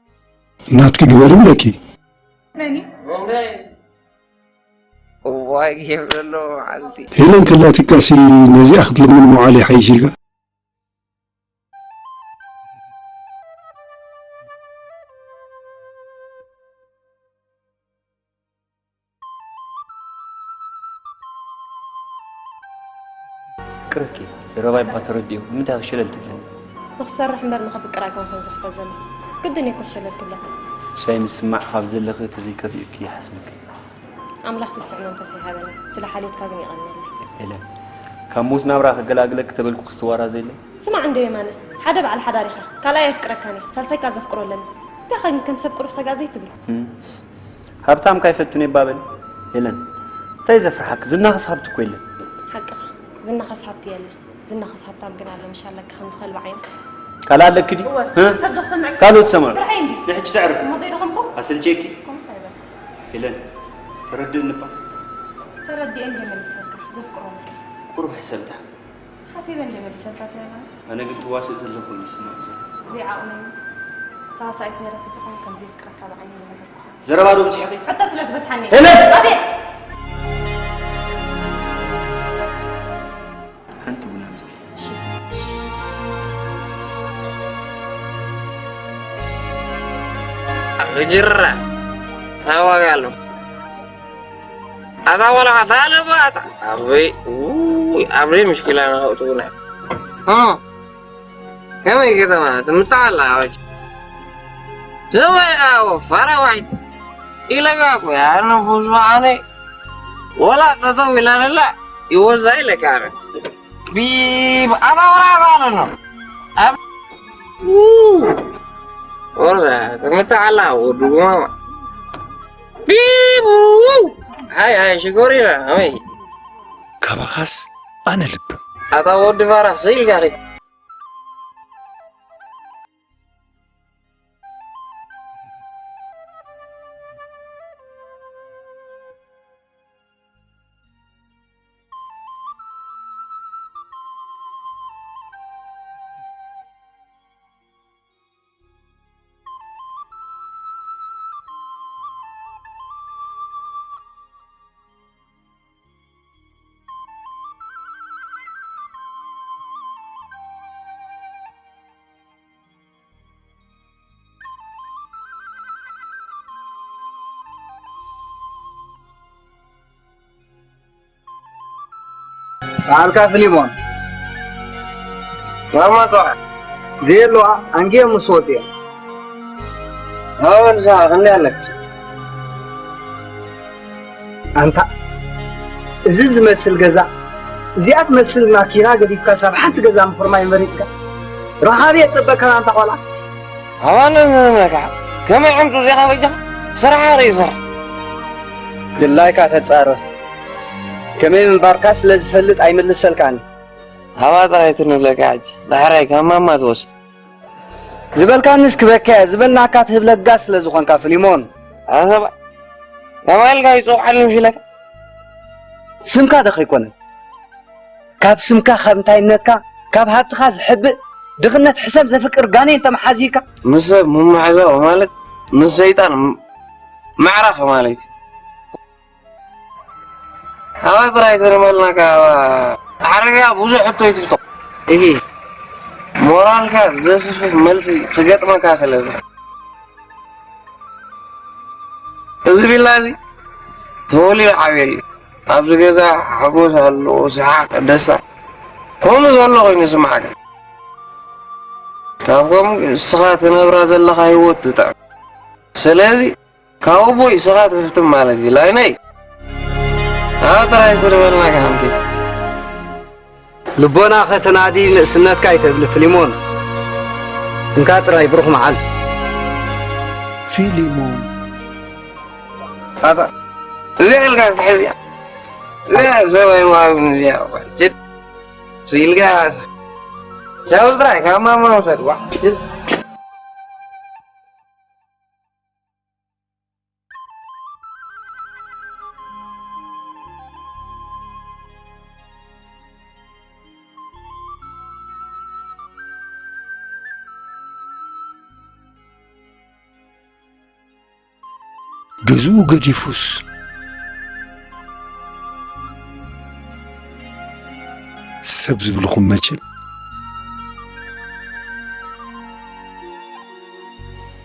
ናትኪ ግበሪ እብለኪ። መን እዩ? እዋይ፣ የብለሎ መዓልቲ። ሄለን ከላቲካሲ ነዚኣ ክትልምን ምውዓል ይሓይሽ ኢልካ? ፍቅርኪ ዘረባይ እባ ተረዲኡ ንምንታይ ሸለል ትብለኒ? ንኽሰርሕ እምበር ንኸፍቅር ኣይኮንኩን ዝኽፈት ዘለኹ። ግድን እየ እኮ ሸለል ክብለካ። ምሳይ ምስማዕ ካብ ዘለኺ ተዘይከፊእኪ ይሓስበኪ። ኣምላኽ ስሱዕ መንፈስ ይሃበና። ስለ ሓልዮትካ ግን የቐንየልና። ሄለን፣ ካብ ሞት ናብራ ክገላግለኪ ተበልኩ ክስትዋራ ዘለ? ስማዕ እንዶ የማነ፣ ሓደ በዓል ሓዳር ኢኻ፣ ካልኣይ ኣየፍቅረካን እየ፣ ሳልሳይ ከኣ ዘፍቅሮ ኣለኒ። እንታይ ኢኻ ግን ከም ሰብ ቁሩብ ሰጋእ ዘይትብል? ህም። ሃብታም ካይፈቱን እየ ባበል። ሄለን፣ እንታይ ዘፍርሓኪ? ዝናኽስ ሃብቲ እኮ የለን። ዝናኸስ ሃብቲ የለ። ዝናኸስ ሃብታም ግን ኣሎ፣ ምሽ ኣለኪ ከምዚ ከልቢ ዓይነት። ካልእ ኣለኪ ድዩ? እወ፣ እ? ሰብ ዶ ክሰምዐካ? ካልኦት ሰምዑ። ጥራይ እንዲ። ንሕጂ ተዕርፊ። እሞ ዘይደኸምኩ? ኣሰልቼኪ? ከምኡስ ኣይበል። ሄለን፣ ተረድእኒ እባ። ተረዲኤ እንደ መልሰልካ፣ ዘፍቅሮ ኣሎ። ቁሩብ ሕሰብ ደሓን። ሓሲበ እንደ መልሰልካ ትረባ። ኣነ ግን ትዋስእ ዘለኹ እዩ ዝስምዐኒ ዘሎ። ዘይዓቑመኒ። ተዋሳኢት ነይረ ተዝኾን ከም ዘፍቅረካ ብዓይነይ ምነገርኩኻ። ዘረባ ዶ ብዚሕኺ? ሕቶ ስለ ዝበዝሓኒ። ሄለን! ኣቤት! ሓንቲ ቡን ኣምፅእ። እሺ። ኣፍጅራ። እንታይ ዋጋ ኣለዎ? ኣታ ወላ ኣታ ኣለባ ኣታ። ኣበይ፣ ውይ፣ ኣበይ ምሽኪላ ናኸእትውና። እ፣ ከመይ ከተማ ትምጣ ኣላ፣ ኣወጅ። ሰማይ ኣዎ፣ ፋራ ዋሒድ። ኢለጋ እኮ፣ ያ ንፉስ ኣነ። ወላ ጠጠው ኢላ ለላ፣ ይወዛ ኢለካ ኣነ። ቢብ፣ ኣታ ወላ ኣታ ኣለና። ኣብ፣ ው፣ ወርዛ፣ ትምጣ ኣላ፣ ወዱ ጉማማ። ቢቡ! ሃይ፣ ሃይ፣ ሽኮሪና፣ ሃይ። ካባኻስ ኣነ ልብም። ኣታ ወዲ ፋራ፣ ስኢልካ ኺድ። በዓልካ ፍሊሞን። ማማ ጦዓ። ዘየለዋ ኣንጊየ ምስ ወፅየ። ሃወን ሰዓ ክንደይ ኣለክ? ኣንታ፣ እዚ ዝመስል ገዛ፣ እዚኣ ትመስል ማኪና ገዲፍካ ሳብ ሓንቲ ገዛ ምኹርማይ መሪጽካ? ረኻቢ የጸበካን ኣንታ ቆልዓ? ሃዋን ነካ፣ ከመይ ዕምጡ እዚኻ በጃኻ? ስራሕ ርእ ይሰርሕ። ድላይካ ተጻረ። ከመይ ምንባርካ ስለ ዝፈልጥ ኣይምልሰልካን። ሃባ ጥራይ ትንብለካ ሕጂ። ዳሕራይ ካብ ማማ ትወስድ። ዝበልካንስ ክበካ እየ፣ ዝበልናካ ትህብ ለጋስ ስለ ዝኾንካ ፍሊሞን። ኣሰባ፣ ከማይ ኢልካ ይጽውዓኒ ምሽ ኢለካ? ስምካ ዶ ከይኮነ? ካብ ስምካ፣ ካብ እንታይነትካ፣ ካብ ሃብትኻ ዝሕብእ ድኽነት ሕሰም ዘፍቅር ጋኔን ተመሓዚካ? ምስ ሰብ ምምሕዛቕ ማለት ምስ ሰይጣን ም-፣ ምዕራኽ ማለት እዩ። ኣባ ጥራይ ተርመልናካ፣ ኣባ ሓረጋ ብዙሕ ሕቶ ይትፍቶ። እሂ፣ ሞራልካ ዘስፍፍ መልሲ ክገጥመካ ስለ ዝኽእል። እዚ ቪላ እዚ ተወሊዱ ዓብየሉ። ኣብዚ ገዛ ሓጎስ ኣሎ፣ ሰሓቕ፣ ደስታ። ከምኡ ዘሎ ኮይኑ ይስምዓካ። ካብ ከምኡ እስኻ ትነብራ ዘለኻ ህይወት ትጥዕም። ስለዚ ካብ ኣቦይ ስኻ ትፍትን ማለት እዩ። ላይነይ፣ ኣታ ጥራይ ትርበልና ከሓንቲ። ልቦና ከተናዲ ንእስነትካ ኣይተብሊ ፍሊሞን። እንካ ጥራይ ብሩኽ መዓልቲ። ፊሊሞን። ኣታ፣ እዚኣ ኢልካ ትሕዝያ። እዚኣ ሰብ ኣይወሃብን እዚኣ። ጅድ። ኢልካ። ሻው ጥራይ ካብ ማማ ውሰድ። ዋ፣ ጅድ። ገዝኡ ገዲፉስ ሰብ ዝብልኹም መቸም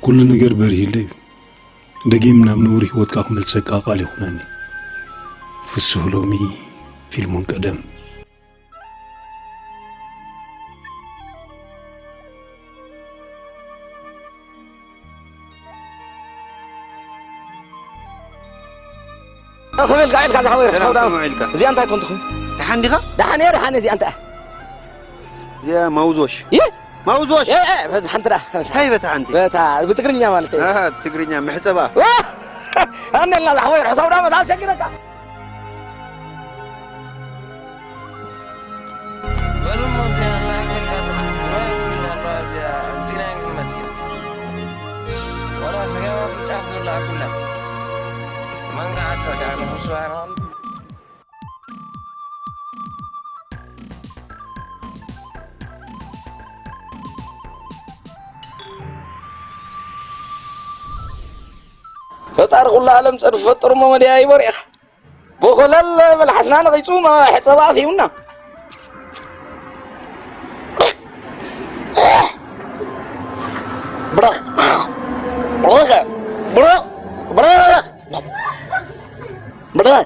ኩሉ ነገር በሪህለይ እዩ። ደጊም ናብ ንቡር ህይወትካ ክመልሰካ ቃል ይኹነኒ። ፍስህ ሎሚ፣ ፊልሞን ቀደም። ክብል ጋዕ ኢልካ ዝሓወይ ርሑስ ኣውዳኣመት። ሰላም ኢልካ። እዚኣ እንታይ ኮን ትኸውን? ደሓን ዲኻ? ደሓን እየ፣ ደሓን እየ። እዚኣ እንታይ? እዚኣ ማውዞሽ። ይህ? ማውዞሽ። እ፣ እ፣ በታ ሓንቲ ደኣ። እንታይ በታ ሓንቲ? በታ ብትግርኛ ማለት እዩ። ኣሃ፣ ብትግርኛ መሕጸብ ኣፍ። ኣነ ኣላ ዝሓወይ ርሑስ ኣውዳኣመት ኣሸጊረካ። መንጋዕቶ ዳነ ምስዋሮም ፈጣሪ ኩሉ ዓለም ጸድፍ ፈጥሩ እሞ መድያ ይበርኢኻ። ብኾለል መልሓስና ነቒጹ፣ መ-፣ ሕጸባ ኣትዩና። ብራኽ። ብራኽ። ብራኽ። ብራኽ። ብራኽ።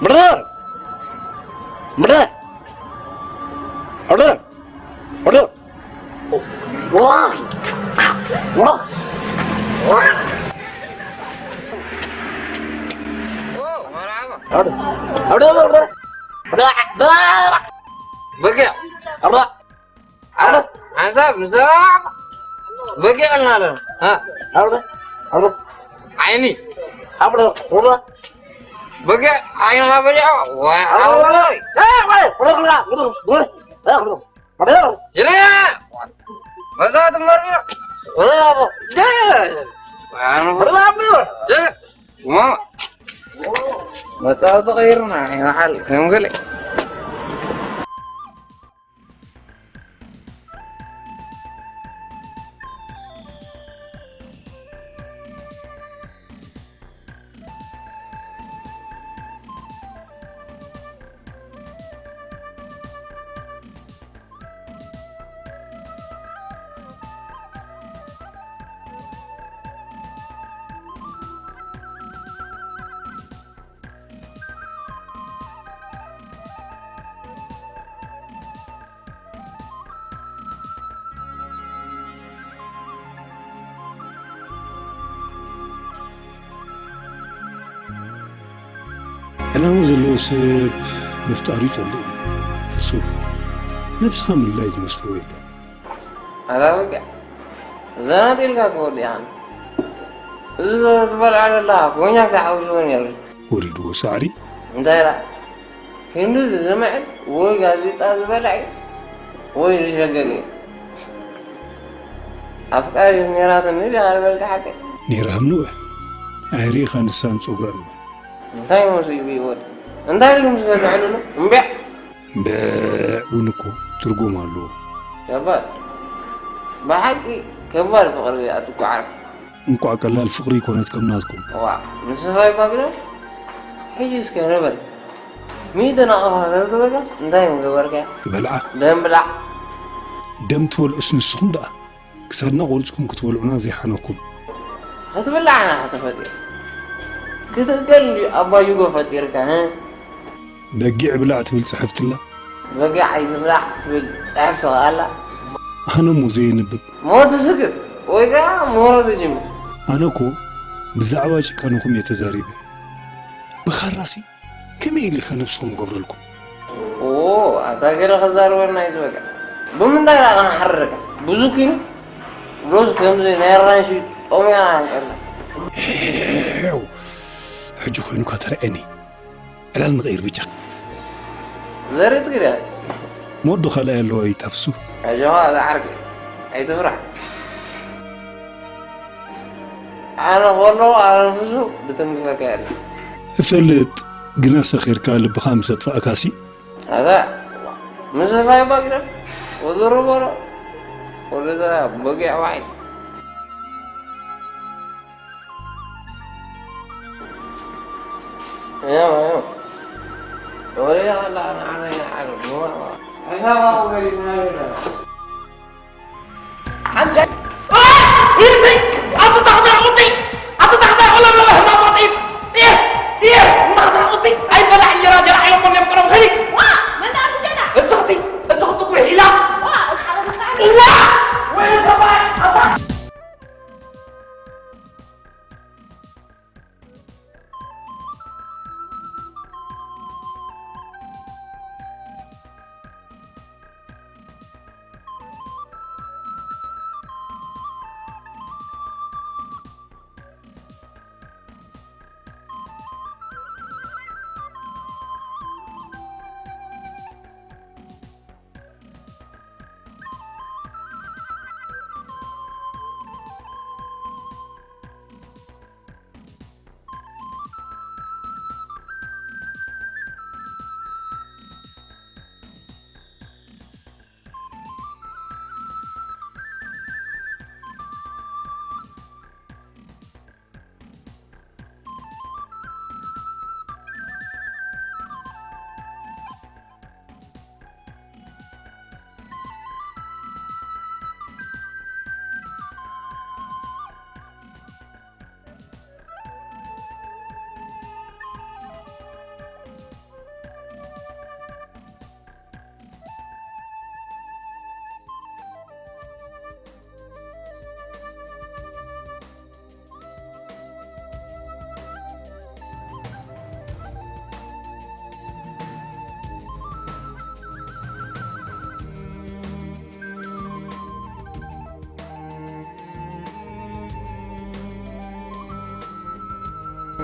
ብራኽ። ብራኽ። ብራኽ። በጊዕ ሓንሳብ ንሰማማዕ በጊዕ ኣልና ኣለና። ሃ? ዓይኒ በጊዕ ዓይንኻ በሊዖ። ወይ ሓወይ። ጅለ! መጻወቲ መሪር። ጅለ! ጅለ! መጻወቲ ቀይርና ይበሃል ከም ገለ። ዕላማ ዘለዎ ሰብ ምፍጣሩ ይጸልእ እዩ። ፍጹም ነብስኻ ምልላይ ዝመስሎ የለን። ኣታ በቃ ዘናጢልካ ክወዲ ኢኻ። እዚ ዝበልዓ ዘለኻ ኮኛክ ተሓዊስዎ ነይሩ። ወሪድዎ ሳዕሪ። እንታይ ደኣ? ክንዲ ዝስምዕን ወይ ጋዜጣ ዝበልዕ ወይ ዝሸገገ። ኣፍቃሪት ነይራትኒ ዲኻ ዝበልካ ሓቂ? ነይራ ህምንወ። ኣይርኢኻን ንሳን ጸጉራን እወ። እንታይ መሲሉ ይወድ? እንታይ ኢሉ ምስ ገዝዐሉ? እምቢዕ። እምቢዕ እውን እኮ ትርጉም ኣለዎ። ገባር። ብሓቂ ከባድ ፍቕሪ እያ ትጓዓር። እንቋዕ ቀላል ፍቕሪ ይኮነት ከም ናትኩም። ዋ፣ ንስኻ ይባግዶ? ሕጂ እስከ ንበል። ሚእቲ ናቕፋ ተዝበጋስ እንታይ ምገበርካያ? ይበልዓ። ደም ብላዕ። ደም ትበልዑስ ንስኹም ደኣ? ክሳድና ቆሪጽኩም ክትበልዑና ዘይሓነኩም። ክትብላዕ ኢና ተፈጢሩ። ክትእገል እንድዩ ኣባጅጎ ፈጢርካ፣ ህ? በጊዕ ብላዕ ትብል ጽሕፍቲ ኣላ። በጊዕ ኣይትብላዕ ትብል ጽሕፍቲ ከኣ ኣላ። ኣነ እሞ ዘየንብብ። ሞት ስክት ወይ ከኣ ምህሮ ትጅምር። ኣነ እኮ ብዛዕባ ጭካነኹም እየ ተዛሪበ። ብኻራሲ ከመይ ኢሉ ኢኸ ነብስኹም ገብረልኩም? ኦ፣ ኣታ ገለ ክዛረበና እዩ ዝበቃ። ብምንታይ ደኣ ክንሓርረካ? ብዙኪኒ ዶስ ከምዚ ናይ ኣራንሺ ጾምያ ኣንቀላ። ሄው፣ ሕጂ ኮይኑካ ተረኣየኒ። ዕላል ንቐይር ብቻ። ዘሪት ግዳ። ሞዶ ካልኣይ ኣለዋ ይታፍሱ። ኣጆኻ ዝዓርኪ፣ ኣይትፍራሕ። ኣነ ከለኹ ኣነፍሱ ብትንክፈካ የለ። እፈልጥ፣ ግና ሰኺርካ ልብኻ ምስ ኣጥፋእካሲ። ኣታ፣ ምስ ፋይ ባግዳ፣ ወዘሮ ቦሮ፣ ወደዛ በጊዕ ዋዒ። ያው፣ ያው። ወሬ ያላ፣ ኣነ፣ ኣነ፣ ኣነ፣ ኣነ፣ ሕሳብ ኣወገዲና ይላል። ሓንሳብ፣ አ! ኢልተይ! ኣቲ ታኽታ ኣቕምጥይ! ኣቲ ታኽታ ኣቕምጥይ! እየ! እየ! እንዳ ታኽታ ኣቕምጥይ! ኣይበላዕ እንጀራ ጀራ ኢሎም ኮንዮም ቀረቡ ኸዲ! ዋ! መን ደኣ ብጀና? እስኽቲ! እስኽቲ እኮ ኢላ! ዋ! እዋ! ወይ ሰብኣይ! ኣባ!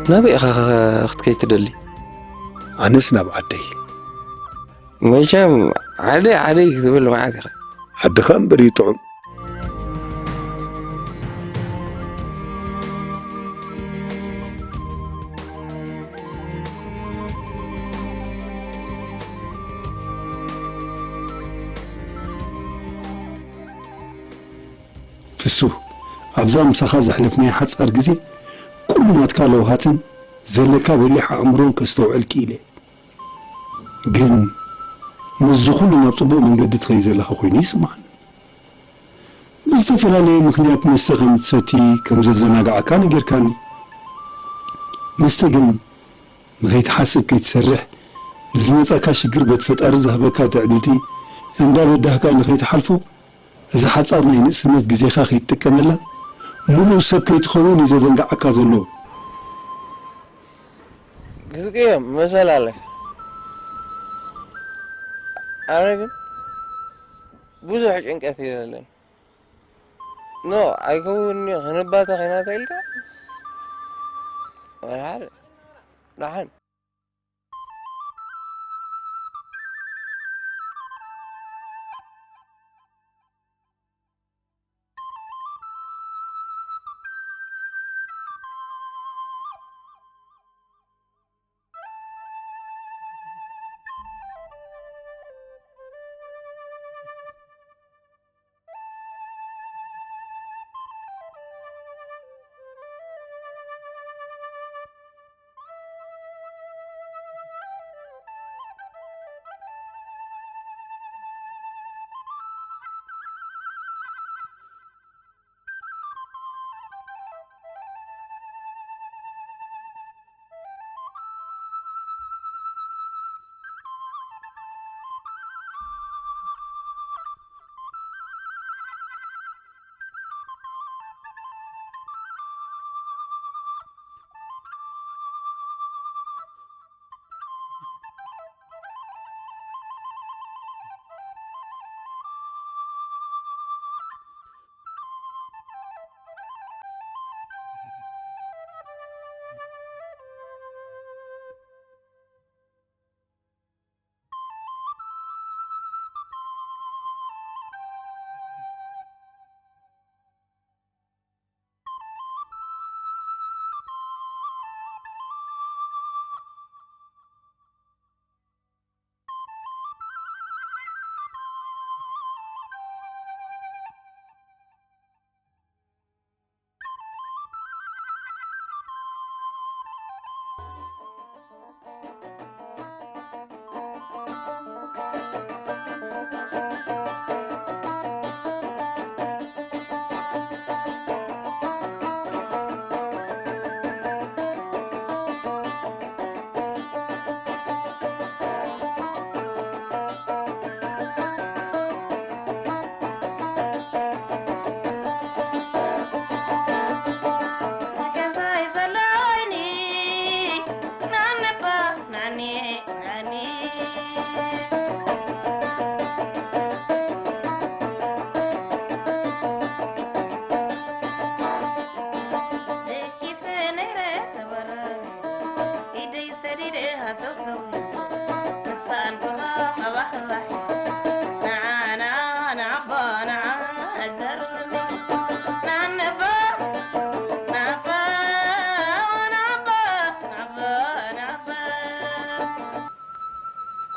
ናበይ ኢኻ ኸ ክትከይድ ትደሊ? ኣነስ ናብ ዓደይ። መቸም ዓደይ ዓደይ ክትብል መዓት ኢኻ። ዓድኻ እምበር እዩ ጥዑም። ፍሱ፣ ኣብዛ ምሳኻ ዘሕለፍናዮ ሓጻር ግዜ፣ ኩሉ ናትካ ለውሃትን ዘለካ በሊሕ ኣእምሮን ከስተውዕል ክኢለ። ግን ምስዚ ኩሉ ናብ ጽቡቕ መንገዲ ትኸይድ ዘለኻ ኮይኑ ይስምዓኒ። ብዝተፈላለየ ምኽንያት መስተ ከም ትሰቲ ከም ዘዘናግዓካ ነጊርካኒ። መስተ ግን ንኸይትሓስብ ከይትሰርሕ፣ ንዝመጻካ ሽግር በቲ ፈጣሪ ዝሃበካ ትዕድልቲ እንዳበዳህካ ንኸይትሓልፎ፣ እዚ ሓጻር ናይ ንእስነት ግዜኻ ከይትጥቀመላ፣ ምሉእ ሰብ ከይትኸውን እዩ ዘዘንግዓካ ዘሎ። ክትቅየም መሰል ኣለካ። ኣነ ግን ብዙሕ ጭንቀት እዩ ዘለኒ። ኖ ኣይከውንኒ ክንባታ ኸይናታ ኢልካ ወላ ሓደ ደሓን።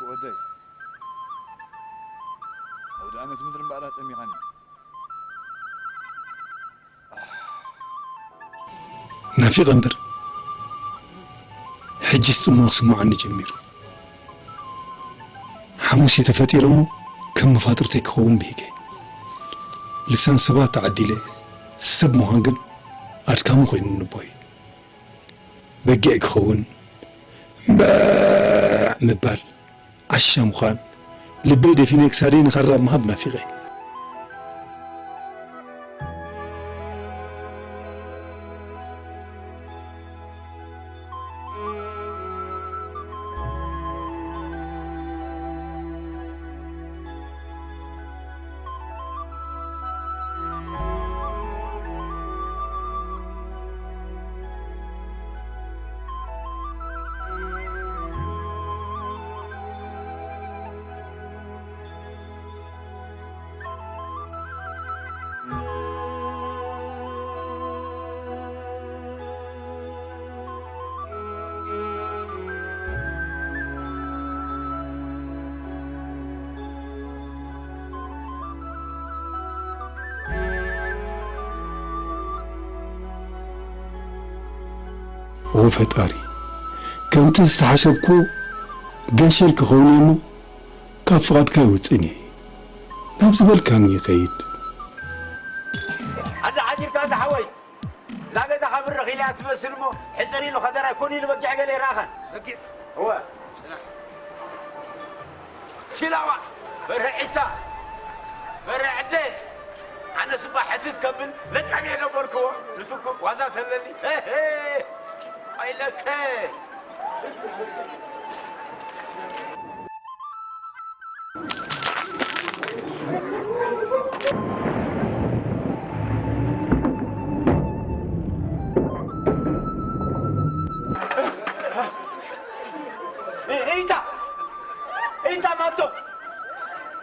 ወደይ ኣውደ ኣመት ምድሪ እምበኣር ኣጸሚኻኒ። ናፊቐ እምበር ሕጂስ ጽምዋ ክስምዓኒ ጀሚሩ። ሓሙስ እየ ተፈጢረ እሞ ከም መፋጥርተይ ክኸውን ብሂገ። ልሳን ሰባት ተዓዲለ ሰብ ምዃን ግን ኣድካሚ ኮይኑ ንቦይ። በጊዕ ክኸውን እምበዕ ምባል። ዓሻ ምዃን፣ ልበይ ደፊነ ክሳደይ ንኻራ ምሃብ ናፊቐ። ኦ ፈጣሪ፣ ከምቲ ዝተሓሰብኩዎ ገሸል ክኸውን እየ እሞ፣ ካብ ፍቓድካ ኣይወጽእን እየ። ናብ ዝበልካኒ ይኸይድ። ኣዛ ሓዲርካ፣ ኣዛ ሓወይ፣ እዛ ገዛ ካብ ብርኽ ኢላ ትመስል እሞ፣ ሕጽር ኢሉ ከደራይ ኮን ኢሉ በጊዕ ገለ ይረኣኻን። በጊዕ? እወ። ጽናሕ። ቺላዋ፣ በርሀ ዒታ፣ በርሀ ዕደ። ኣነስ እባ ሕትት ከብል ለቃሚ የነበርክዎ፣ ንትኩ ዋዛ ተለኒ። ሄ፣ ሄ፣ ኣይለከ። እ-፣ እይታ! እይታ ማቶ!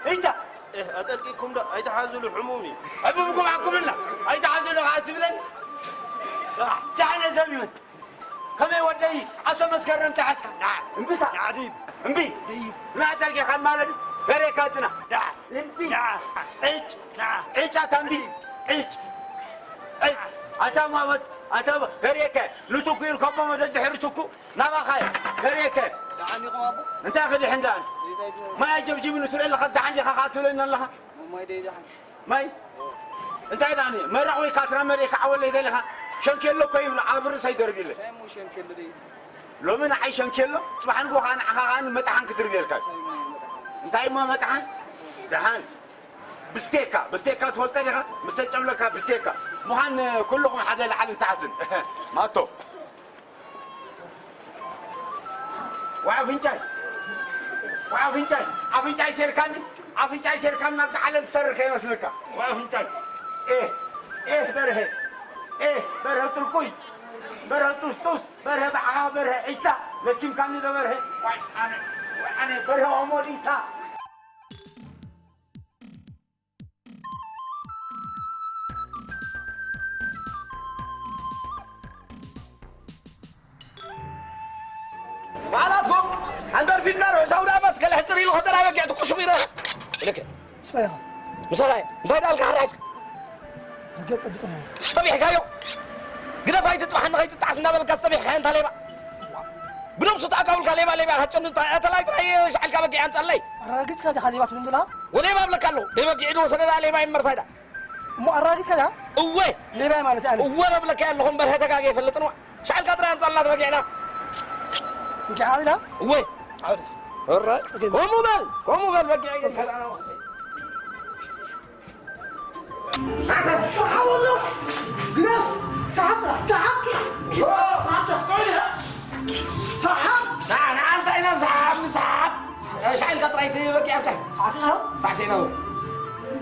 እይታ! እህ፣ ኣጠልቂኩም ዶ? ኣይትሓዙሉ፣ ሕሙም እዩ። ሕሙምኩም ዓኩምና! ኣይትሓዙሉ ከዓ ትብለኒ? ኣሕ፣ ደሓነ ሰብ ይሁን። ከመይ ወደይ ዓሶ መስከረም ተሓዝካ? ደሓን። እምቢታ? ደሓን። እምቢ? ደይብ። ንኣጠልቂኻ ማለት እዩ። ገሬካ ጽና። ደሓን። እምቢ። ደሓን። ዕጭ። ደሓን። ዕጫ ታምቢ። ዕጭ። ዕጭ። ኣታ ማመት፣ ኣታ ገሬከ። ንትኩ ይርከቦ መደድ ድሕሪ ትኩ። ናባኻ እየ። ገሬከ። ደሓን ኢኹም ኣቦ? እንታይ ክድሕን ደኣን? ማይ ኣጀብጂቡ ንትርኢ ኣለኻስ ደሓን ዲኻ ከዓ ትብለኒ ኣለኻ? ማይ ደይ ደሓን። ማይ? እንታይ ደኣን እዩ? መራቕ ወይ ካትራ መሬካ ዓወለይ ደሊኻ? ሸንኬሎ እኮ ይብሉ፣ ኣብ ርእሰይ ደርቢለ። እንታይ እሞ ሸንኬሎ ደይ? ሎሚ ንዓይ ሸንኬሎ፣ ጽባሕ ንግሆ ከዓ ንዓኻ ከዓ መጥሓን ክድርብየልካ እዩ። እንታይ እሞ መጥሓን? እንታይ እሞ መጥሓን? ደሓን። ብስቴካ፣ ብስቴካ ትፈልጦ ዲኻ? ምስ ተጨምለካ ብስቴካ። ምዃን ኩልኹም ሓደ ላዕልን ታሕትን። ማቶ። ዋይ ኣፍንጫይ! ዋይ ኣፍንጫይ! ኣፍንጫይ ሴርካኒ! ኣፍንጫይ ሴርካኒ ናብዛ ዓለም ትሰርር ከይመስለካ! ዋይ ኣፍንጫይ! ኤህ! ኤህ በርሀ! ኤህ በርሀ ጥርቁይ! በርሀ ጡስጡስ! በርሀ ባዕኻ! በርሀ ዒታ! ለኪምካኒ ዶ በርሀ? ዋይ ኣነ! ዋይ ኣነ! በርሀ ኦሞዲታ! ባዕላትኩም ሓንተር ፊትና ርሑስ ኣውደ ዓመት ገለ ሕጽር ኢሉ ከተና በጊዕ ትኩሽሙ ይረ ኢልክ። ስማይ ኢኻ። ምሳኻ እየ። እንታይ ደኣልካ ሓራጅ? ሕገ ጠብጸና። ጸቢሕካዮ? ግደፍ ኣይትጥባሕኒ ከይትጣዓስ እናበልካ ጸቢሕካዮ እንታ ሌባ። ብነብሱ ተኣካውልካ ሌባ ሌባ ኢኻ ትጨኑ። እታ-፣ እተላይ ጥራይ ሻዕልካ በጊዕ ኣምጻለይ። ኣረጋጊጽካ ዲኻ ሌባ ትብል ዘለኻ? ወሌባ እብለካ ኣለኹ። ሌባ ጊዕ ዶ ወሰደ ደኣ ሌባ ይመርታ ኢዳ። እሞ ኣረጋጊጽካ ዲኻ? እወ። ሌባ ማለት ኣነ። እወ እብለካ ኣለኹ እምበር ሄተጋገ ይፈልጥን ዋ። ሻዕልካ ጥራይ ኣምጻልና ተበጊዕና። እንኪ ሓዚና? እወ። ዓውደት። እረ። ጸገም። ከምኡ በል፣ ከምኡ በል በጊዕ ይገባና። ሰሓብ ኣሎ። ግደፍ። ሰሓብ ጥራሕ፣ ሰሓብ ጥራሕ። ሰሓብ ጥራሕ። ሰሓብ። ንዓ፣ ንዓ እንታይ ኢና ንሰሓብ፣ ንሰሓብ። ሻዕልካ ጥራይ ትበቂ ኣብታ። ሳዕሲዕና? ሳዕሲዕና።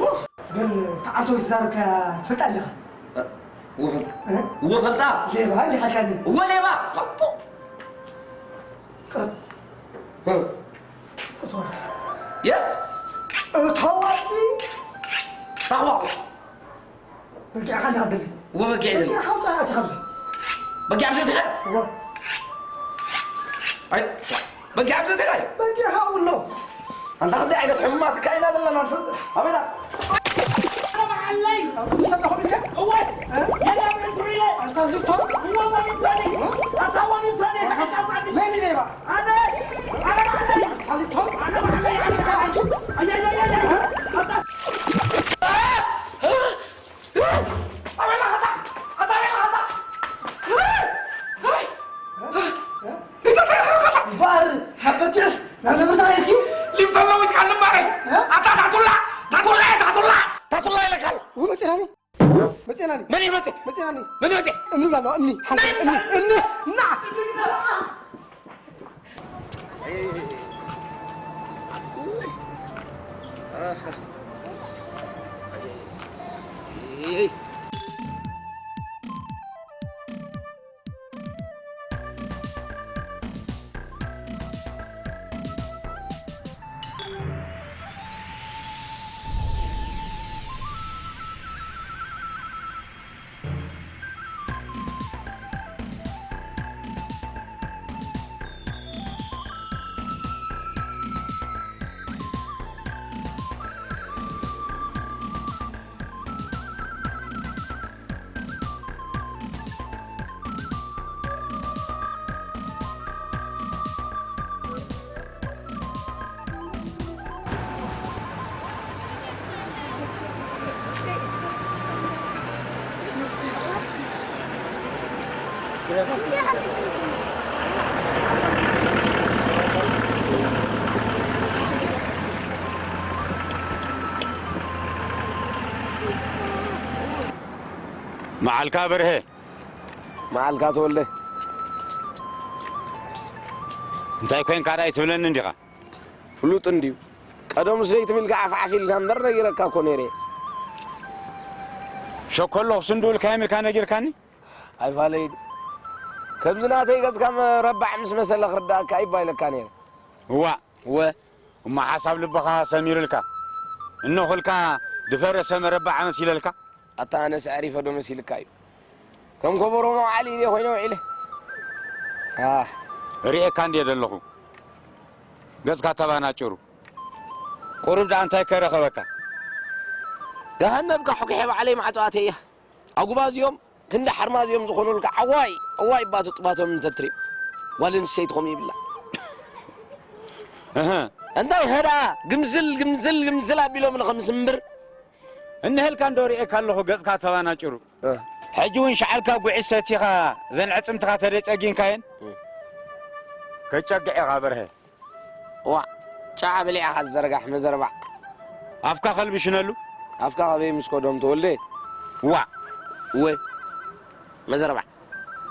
ኡፍ። ግን ተዓንቶ ዝተዛረብካያ ትፈልጣ ኣለኻ? እወ ፈልጣ። እ? እወ ፈልጣ። ሌባ እንዲኻ ኢልካኒ። እወ ሌባ። ከቦ። ቅረብ። እ። እተወርስ። የ? እተወርስ። ታኽዋ። በጊዕኻ እንዳቐደለ። እወ በጊዕ እዩ። በጊዕኻ ውጻእ ኣቲ ካብዚ። በጊዕ ኣብዚ ኣቲኻ? እወ። ኣይ፣ በጊዕ ኣብዚ ኣቲኻ? በጊዕኻ ውሎ። ኣንታ ከምዚ ዓይነት ሕሙማት እካ ኢና ዘለና ንፈልጥ። ኣበይና? ኣነ በዓለይ። ኣብ ቅዱስ ሰብዳ ኾኑ ኢለ? እወ። እ? የላ ብዕንትሩ ኢለ። ኣንታ ልቶ? እወ፣ ወሊንቶኒ። እ? ኣታ ወሊንቶኒ፣ ኣንታ ሰዓት ኣውጻኒ። መን ኢለ ይባ? ኣነ። ኣነ በዓለይ። ኣንታ ልቶ? ኣነ በዓለይ። ኣሽካ ኣንቱ። ኣያያያያ። እ? ኣታ እምበኣር፣ ሓበቲዕስ ናብ ነብርታ ኢልኪ? ሊብቶ ለዊጥካ ልምባረይ። እ? ኣታ ታቱላ፣ ታቱላ፣ ታቱላ፣ ታቱላ ኢለካ ኣለኹ። መጺናኒ። መጺናኒ። መን እዩ መጺ? መጺናኒ። መን እዩ መጺ? እምኒ ብላ ኣለዋ፣ እምኒ። ሓንቲ እምኒ፣ እምኒ። ና። መዓልካ በርሀ። መዓልካ ተወልደ። እንታይ ኮይንካ ደኣ ኣይትብለኒ እንዲኻ? ፍሉጥ እንድዩ። ቀደሙስ ዘይትብል ከኣ ዓፍዓፍ ኢልካ እምበር ነጊረካ እኮ ነይረ። ሸኮሎ ክስንዱ ኢልካዮም ኢልካ ነጊርካኒ? ኣይፋለይ። ከምዚ ናተይ ገጽካ መረባዕ ምስ መሰለ ክርዳእካ ኣይባ ኢለካ ነይረ። እዋእ። እወ። እሞ ሓሳብ ልብኻ ሰሚሩልካ። እነኹልካ ድፈረሰ መረባዕ መሲለልካ? ኣታ ኣነስ ኣዕሪፈ ዶ መሲልካ እዩ? ከም ከበሮ መውዓሊ ኢለ ኮይነ ውዒለ። ኣህ። ርእየካ እንድየ ዘለኹ። ገጽካ ተባናጭሩ። ቁሩብ ደኣ እንታይ ከረኸበካ? ገሃነብ ካሕኩሐ ባዕለይ ማዕጾ ኣተየ። ኣጉባዝዮም ክንዲ ሓርማዝዮም ዝኾኑልካ ዓዋይ፣ ዓዋይ ባቱ ጥባቶም እንተትሪኡ። ጓል ኣንስተይቲ ከምኡ ይብላ። እህ። እንታይ ኸዳ ግምዝል፣ ግምዝል፣ ግምዝል ኣቢሎም ንኸምስምብር። እንሀልካ እንዶ ርእየካ ኣለኹ ገጽካ ተባናጭሩ። እ። ሕጂ እውን ሸዓልካ ጉዒ ሰቲኻ ዘን ዕጽምትኻ ተደጨጊንካየን። እ። ከጨግዕ ኢኻ በርሀ። ዋዕ፣ ጫዓ በሊዕኻ ዝዘርጋሕ መዘርባዕ። ኣፍካ ከልቢ ሽነሉ። ኣፍካ ከበይ ምስ ኮዶም ተወልደ። ዋዕ። እወ። መዘርባዕ።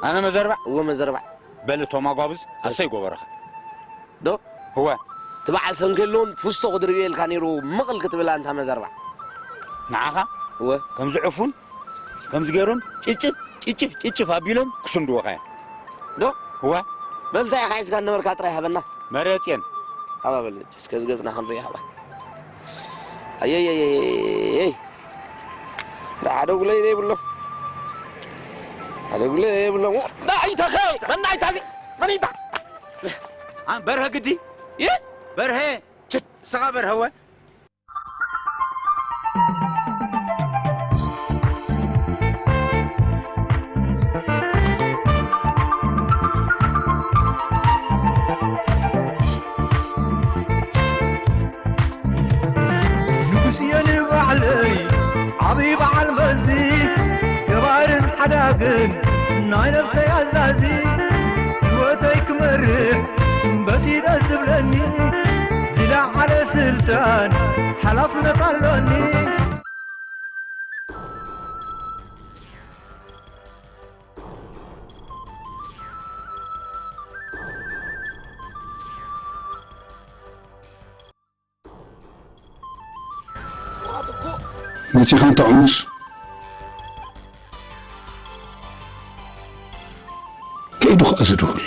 ኣነ መዘርባዕ? እወ መዘርባዕ። በል እቶም ኣጓብዝ፣ ኣሰይ ጎበርኻ። ዶ? እወ። እቲ በዓል ሰንከሎን ፍስቶ ክድርብየልካ ነይሩ ምቕል ክትብል ኣንታ መዘርባዕ። ንዓኻ? እወ። ከምዚ ዕፉን? ከምዚ ገይሮም ጭጭፍ፣ ጭጭፍ፣ ጭጭፍ ኣቢሎም ክስንድወኻ እዮም። ዶ? እዋ። በል እንታይ ኢኻ ሒዝካ ነበርካ ጥራይ ሃበና። መረጽየን። ሃባ በል እስከ ዝገጽና ክንርኢ ሃባ። ኣየየየየይ። ዳ ሓደ ጉለይ ዘይብሎም። ሓደ ጉለይ ዘይብሎም። ዳ ኣይተኸ፣ መን ኣይታዚ? መን ኣይታ? ኣን በርሀ ግዲ? የ? በርሀ። ችት፣ ስኻ በርሀ ወ? ንጉስ እየ ንባዕለይ ዓብዪ በዓል መዚ፣ ገባርን ሓዳግን ናይ ነፍሰይ ኣዛዚ፣ ህይወተይ ክመርሕ በቲ ደስ ዝብለኒ፣ ዝለዓለ ስልጣን ሓላፍነት ኣሎኒ። መጺኻ እንተ ዕሙስ ከይዱ ኸኣ ዝድውል።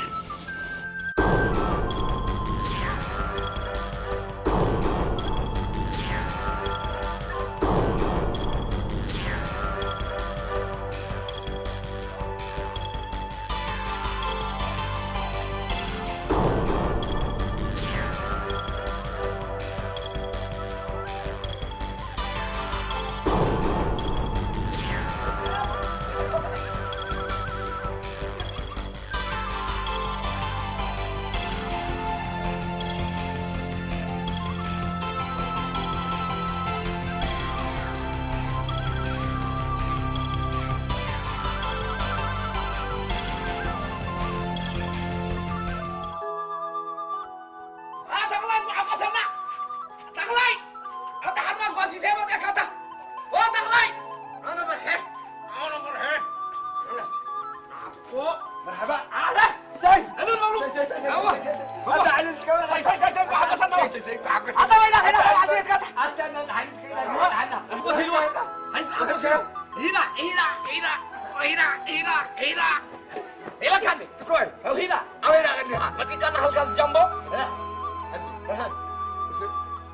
ኣ፣ ተኽላይ፣ እንኳዕ ሓጎሰና። ተኽላይ፣ ኣታ ሓርማዝ ጓሲሰ መፅኣካ ኣታ። ኦ፣ ተኽላይ። ኣነ በርሀ፣ ኣነ በርሀ። ኦ፣ መርሓባ። ኣረ፣ ሰይ። እልል በሉ። ሰይ፣ ሰይ፣ ሰይ፣ ሰይ። እዋ። ሰይ፣ ሰይ፣ ሰይ፣ ሰይ፣ እንኳዕ ሓጎሰና። ሰይ፣ ሰይ፣ ሰይ፣ እንኳዕ ሓጎሰና። ኣታ ወይና ኸይዳ፣ ኣታ ወይና ኸይዳ። ኣታ ወይና ኸይዳ። እዋ። ሓጎስ ኢልዋ። ኣይዛ ሓጎስ ኢልዋ። ኢዳ፣ ኢዳ፣ ኢዳ። ኢዳ፣ ኢዳ፣ ኢዳ። ኢለካ እንዴ? ትኮይ። ሂዳ። ኣበይ ዳ ቀኒኻ? መጺእካ እናኸልካ ዝጃምቦ? እ? እህ።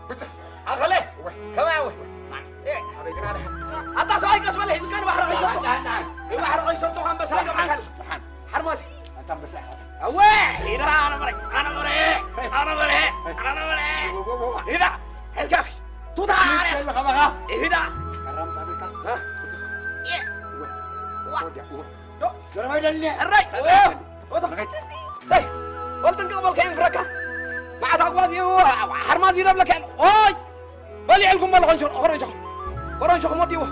ብትሕ። ኣኸለ? ወይ። ከመይ ኣወ? እ። ኣታ ሰብኣይ ቀስ በል ሒዙካ ንባሕሪ ከይሰጥቶ። ንባሕሪ ከይሰጥቶ ኣንበሳ ይገብረካ። ሓርማዝ። ኣታ ኣንበሳ ኢኻ። ኣወ! ሂዳ ኣነበረ፣ ኣነበረ፣ ኣነበረ፣ ኣነበረ። ሂዳ። ሒዝካ ቱታ ዓርያ። ሂዳ። ቀራም ጻብካ። እ? ዋ። ዶ? ዘረባ ይደሊ። ሕራይ። ኦ! ኦቶ። ሰይ። ወልጥንቅቕ በልካ ይንፍረካ። መዓት ኣጓዝ እዩ። ሓርማዝ እዩ ደብለካ። ኦይ! በሊዕልኩም በሉ ኮረንሾ-፣ ኮረንሾ-፣ ኮረንሾኹም ወዲእዎ።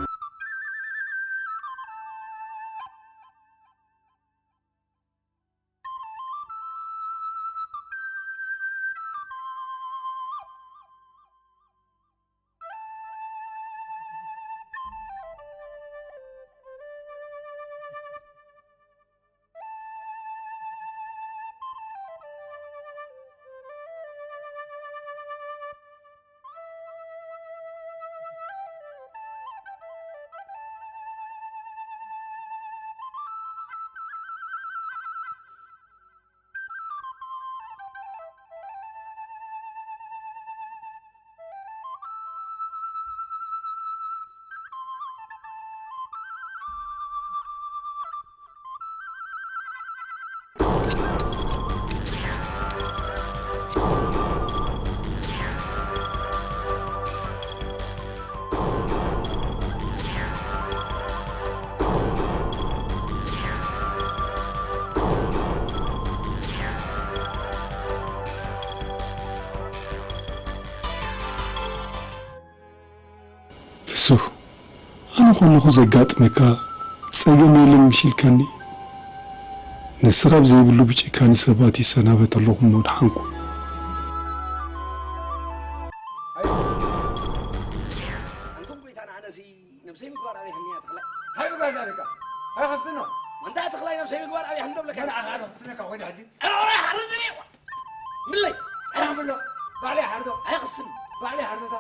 ከለኹ ዘጋጥመካ ጸገም የለን ምሽ ኢልካኒ። ንስኻ ኣብ ዘይብሉ ብጭካኔ ሰባት ይሰናበት ኣለኹ እሞ ደሓንኩ። ኣንቱም ጎይታና፣ ኣነሲ ነብሰይ ምግባር ኣበይ ሃኒያ ተኽላይ? ሃይ ምግባር ዳርጋ። ሃይ ኸስኖ። ኣንታ ተኽላይ ነብሰይ ምግባር ኣበይ ሃንዶ ብለካ? መን ኣኻ ኣነ ኸስነካ ኮይነ ሕጂ? ኣረ፣ ኣረ፣ ሓርድኒ። ምለይ። ኣረ፣ ኸስኖ። ባዕለይ ሓርዶ። ኣረ፣ ኸስኖ። ባዕለይ ሓርዶታ።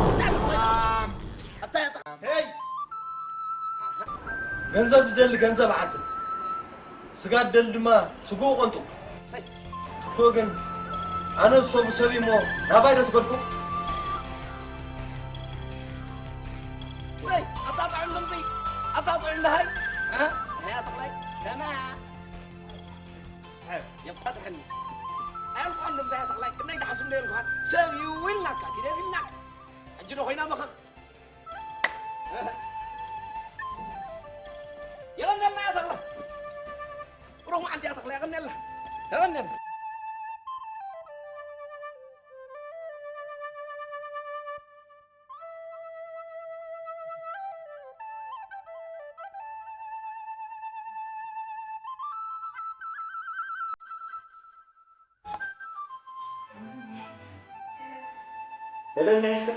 ኣታ ተኽላይ። ኣታ ተኽ-፣ ሄይ! ገንዘብ ዝደሊ ገንዘብ ዓድል፣ ስጋ ዝደሊ ድማ ስግኡ ቆንጡ። ሰይ። እኮ ግን ኣነ ዝሰቡ ሰብ እሞ ናባይ ዶ ትገድፎ? ሰይ፣ ኣታ ጥዑም ድምፂ፣ ኣታ ጥዑም ደሃይ። እ? ናይ ኣተኽላይ ከመይ? የፋትሐኒ። ኣየልኳን ድምፂ ኣያ ተኽላይ፣ ክንደይ ትሓስብ እንደ የልኳን። ሰብ እዩ ኢልናካ፣ ግደፍ ኢልናካ። ሕጂ ዶ ኮይና መኸኽ? የቐንየልና እያ ተኽለ። ብሩኽ መዓልቲ እያ ተኽለ፣ የቐንየልና። የቐንየልና። ሄለን ነይስከ?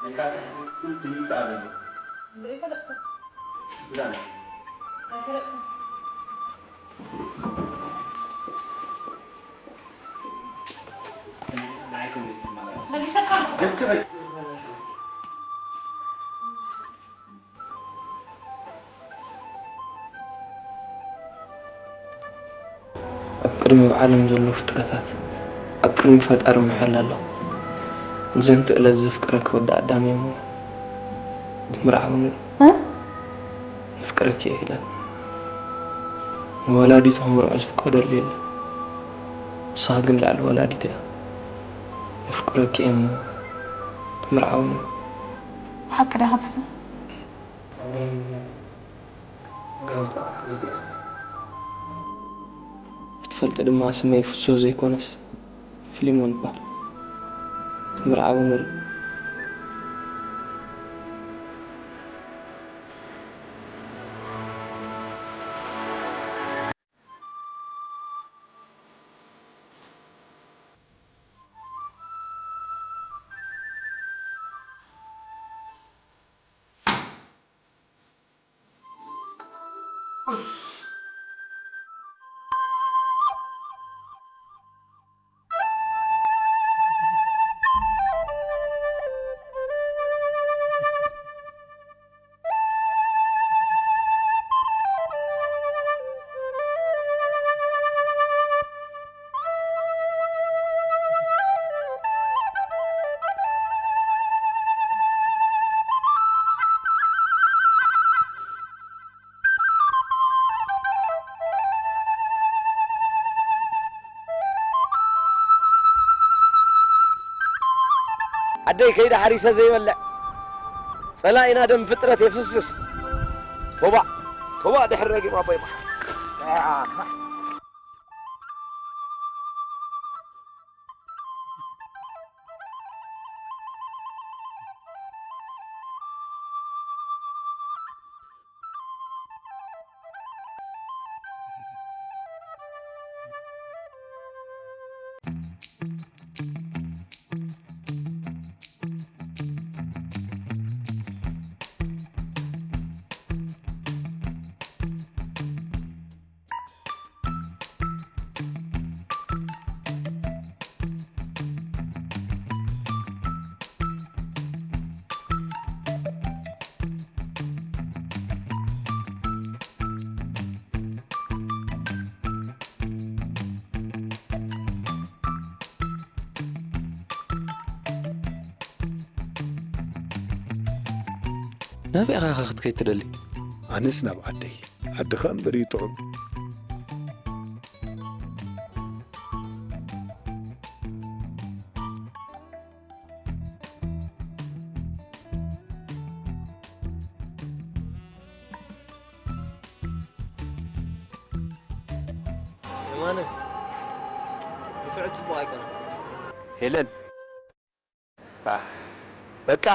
ኣይካስ፣ ኩሉ ትንቢት ኣበይ? ኣይፈለጥኩ። ብላን። ኣይፈለጥኩ። መሊሰካ። ደስ ክብል። ኣብ ቅድሚ ዓለም ዘለዉ ፍጥረታት፣ ኣብ ቅድሚ ፈጣሪ ምሕል ኣለኹ። ንዘንተ ዕለት ዘፍቅረኪ ወዲ ኣዳም እየ እሞ፣ ትምርዓውኒ። እ? የፍቅረኪ እየ ሄለን። ንወላዲቱ ክምርዖ ዝፍቀደሉ የለን። ንስኻ ግን ልዕሊ ወላዲት እያ። የፍቅረኪ እየ እሞ፣ ትምርዓውኒ። ብሓቂ ዲኻ ፍስህ? ጋብታ ክትፈልጢ ድማ ስመይ ፍሱህ ዘይኮነስ ፊሊሞን ይበሃል። ትምርዓዊ ንርኢ። ዓደይ ከይደ ሓሪሰ ዘይበልዕ፣ ጸላኢና ደም ፍጥረት የፍስስ። ቶባእ፣ ቶባእ ድሕሪ ረጊም ኣቦይ መሓ። ናበይ ኢኻ ኸ ክትከይድ ትደሊ? ኣነስ ናብ ዓደይ። ዓድኻ እምበር እዩ ጥዑም። የማነ፣ ንፍዕ ጽቡቕ ኣይኮነን። ሄለን፣ አ፣ በቃ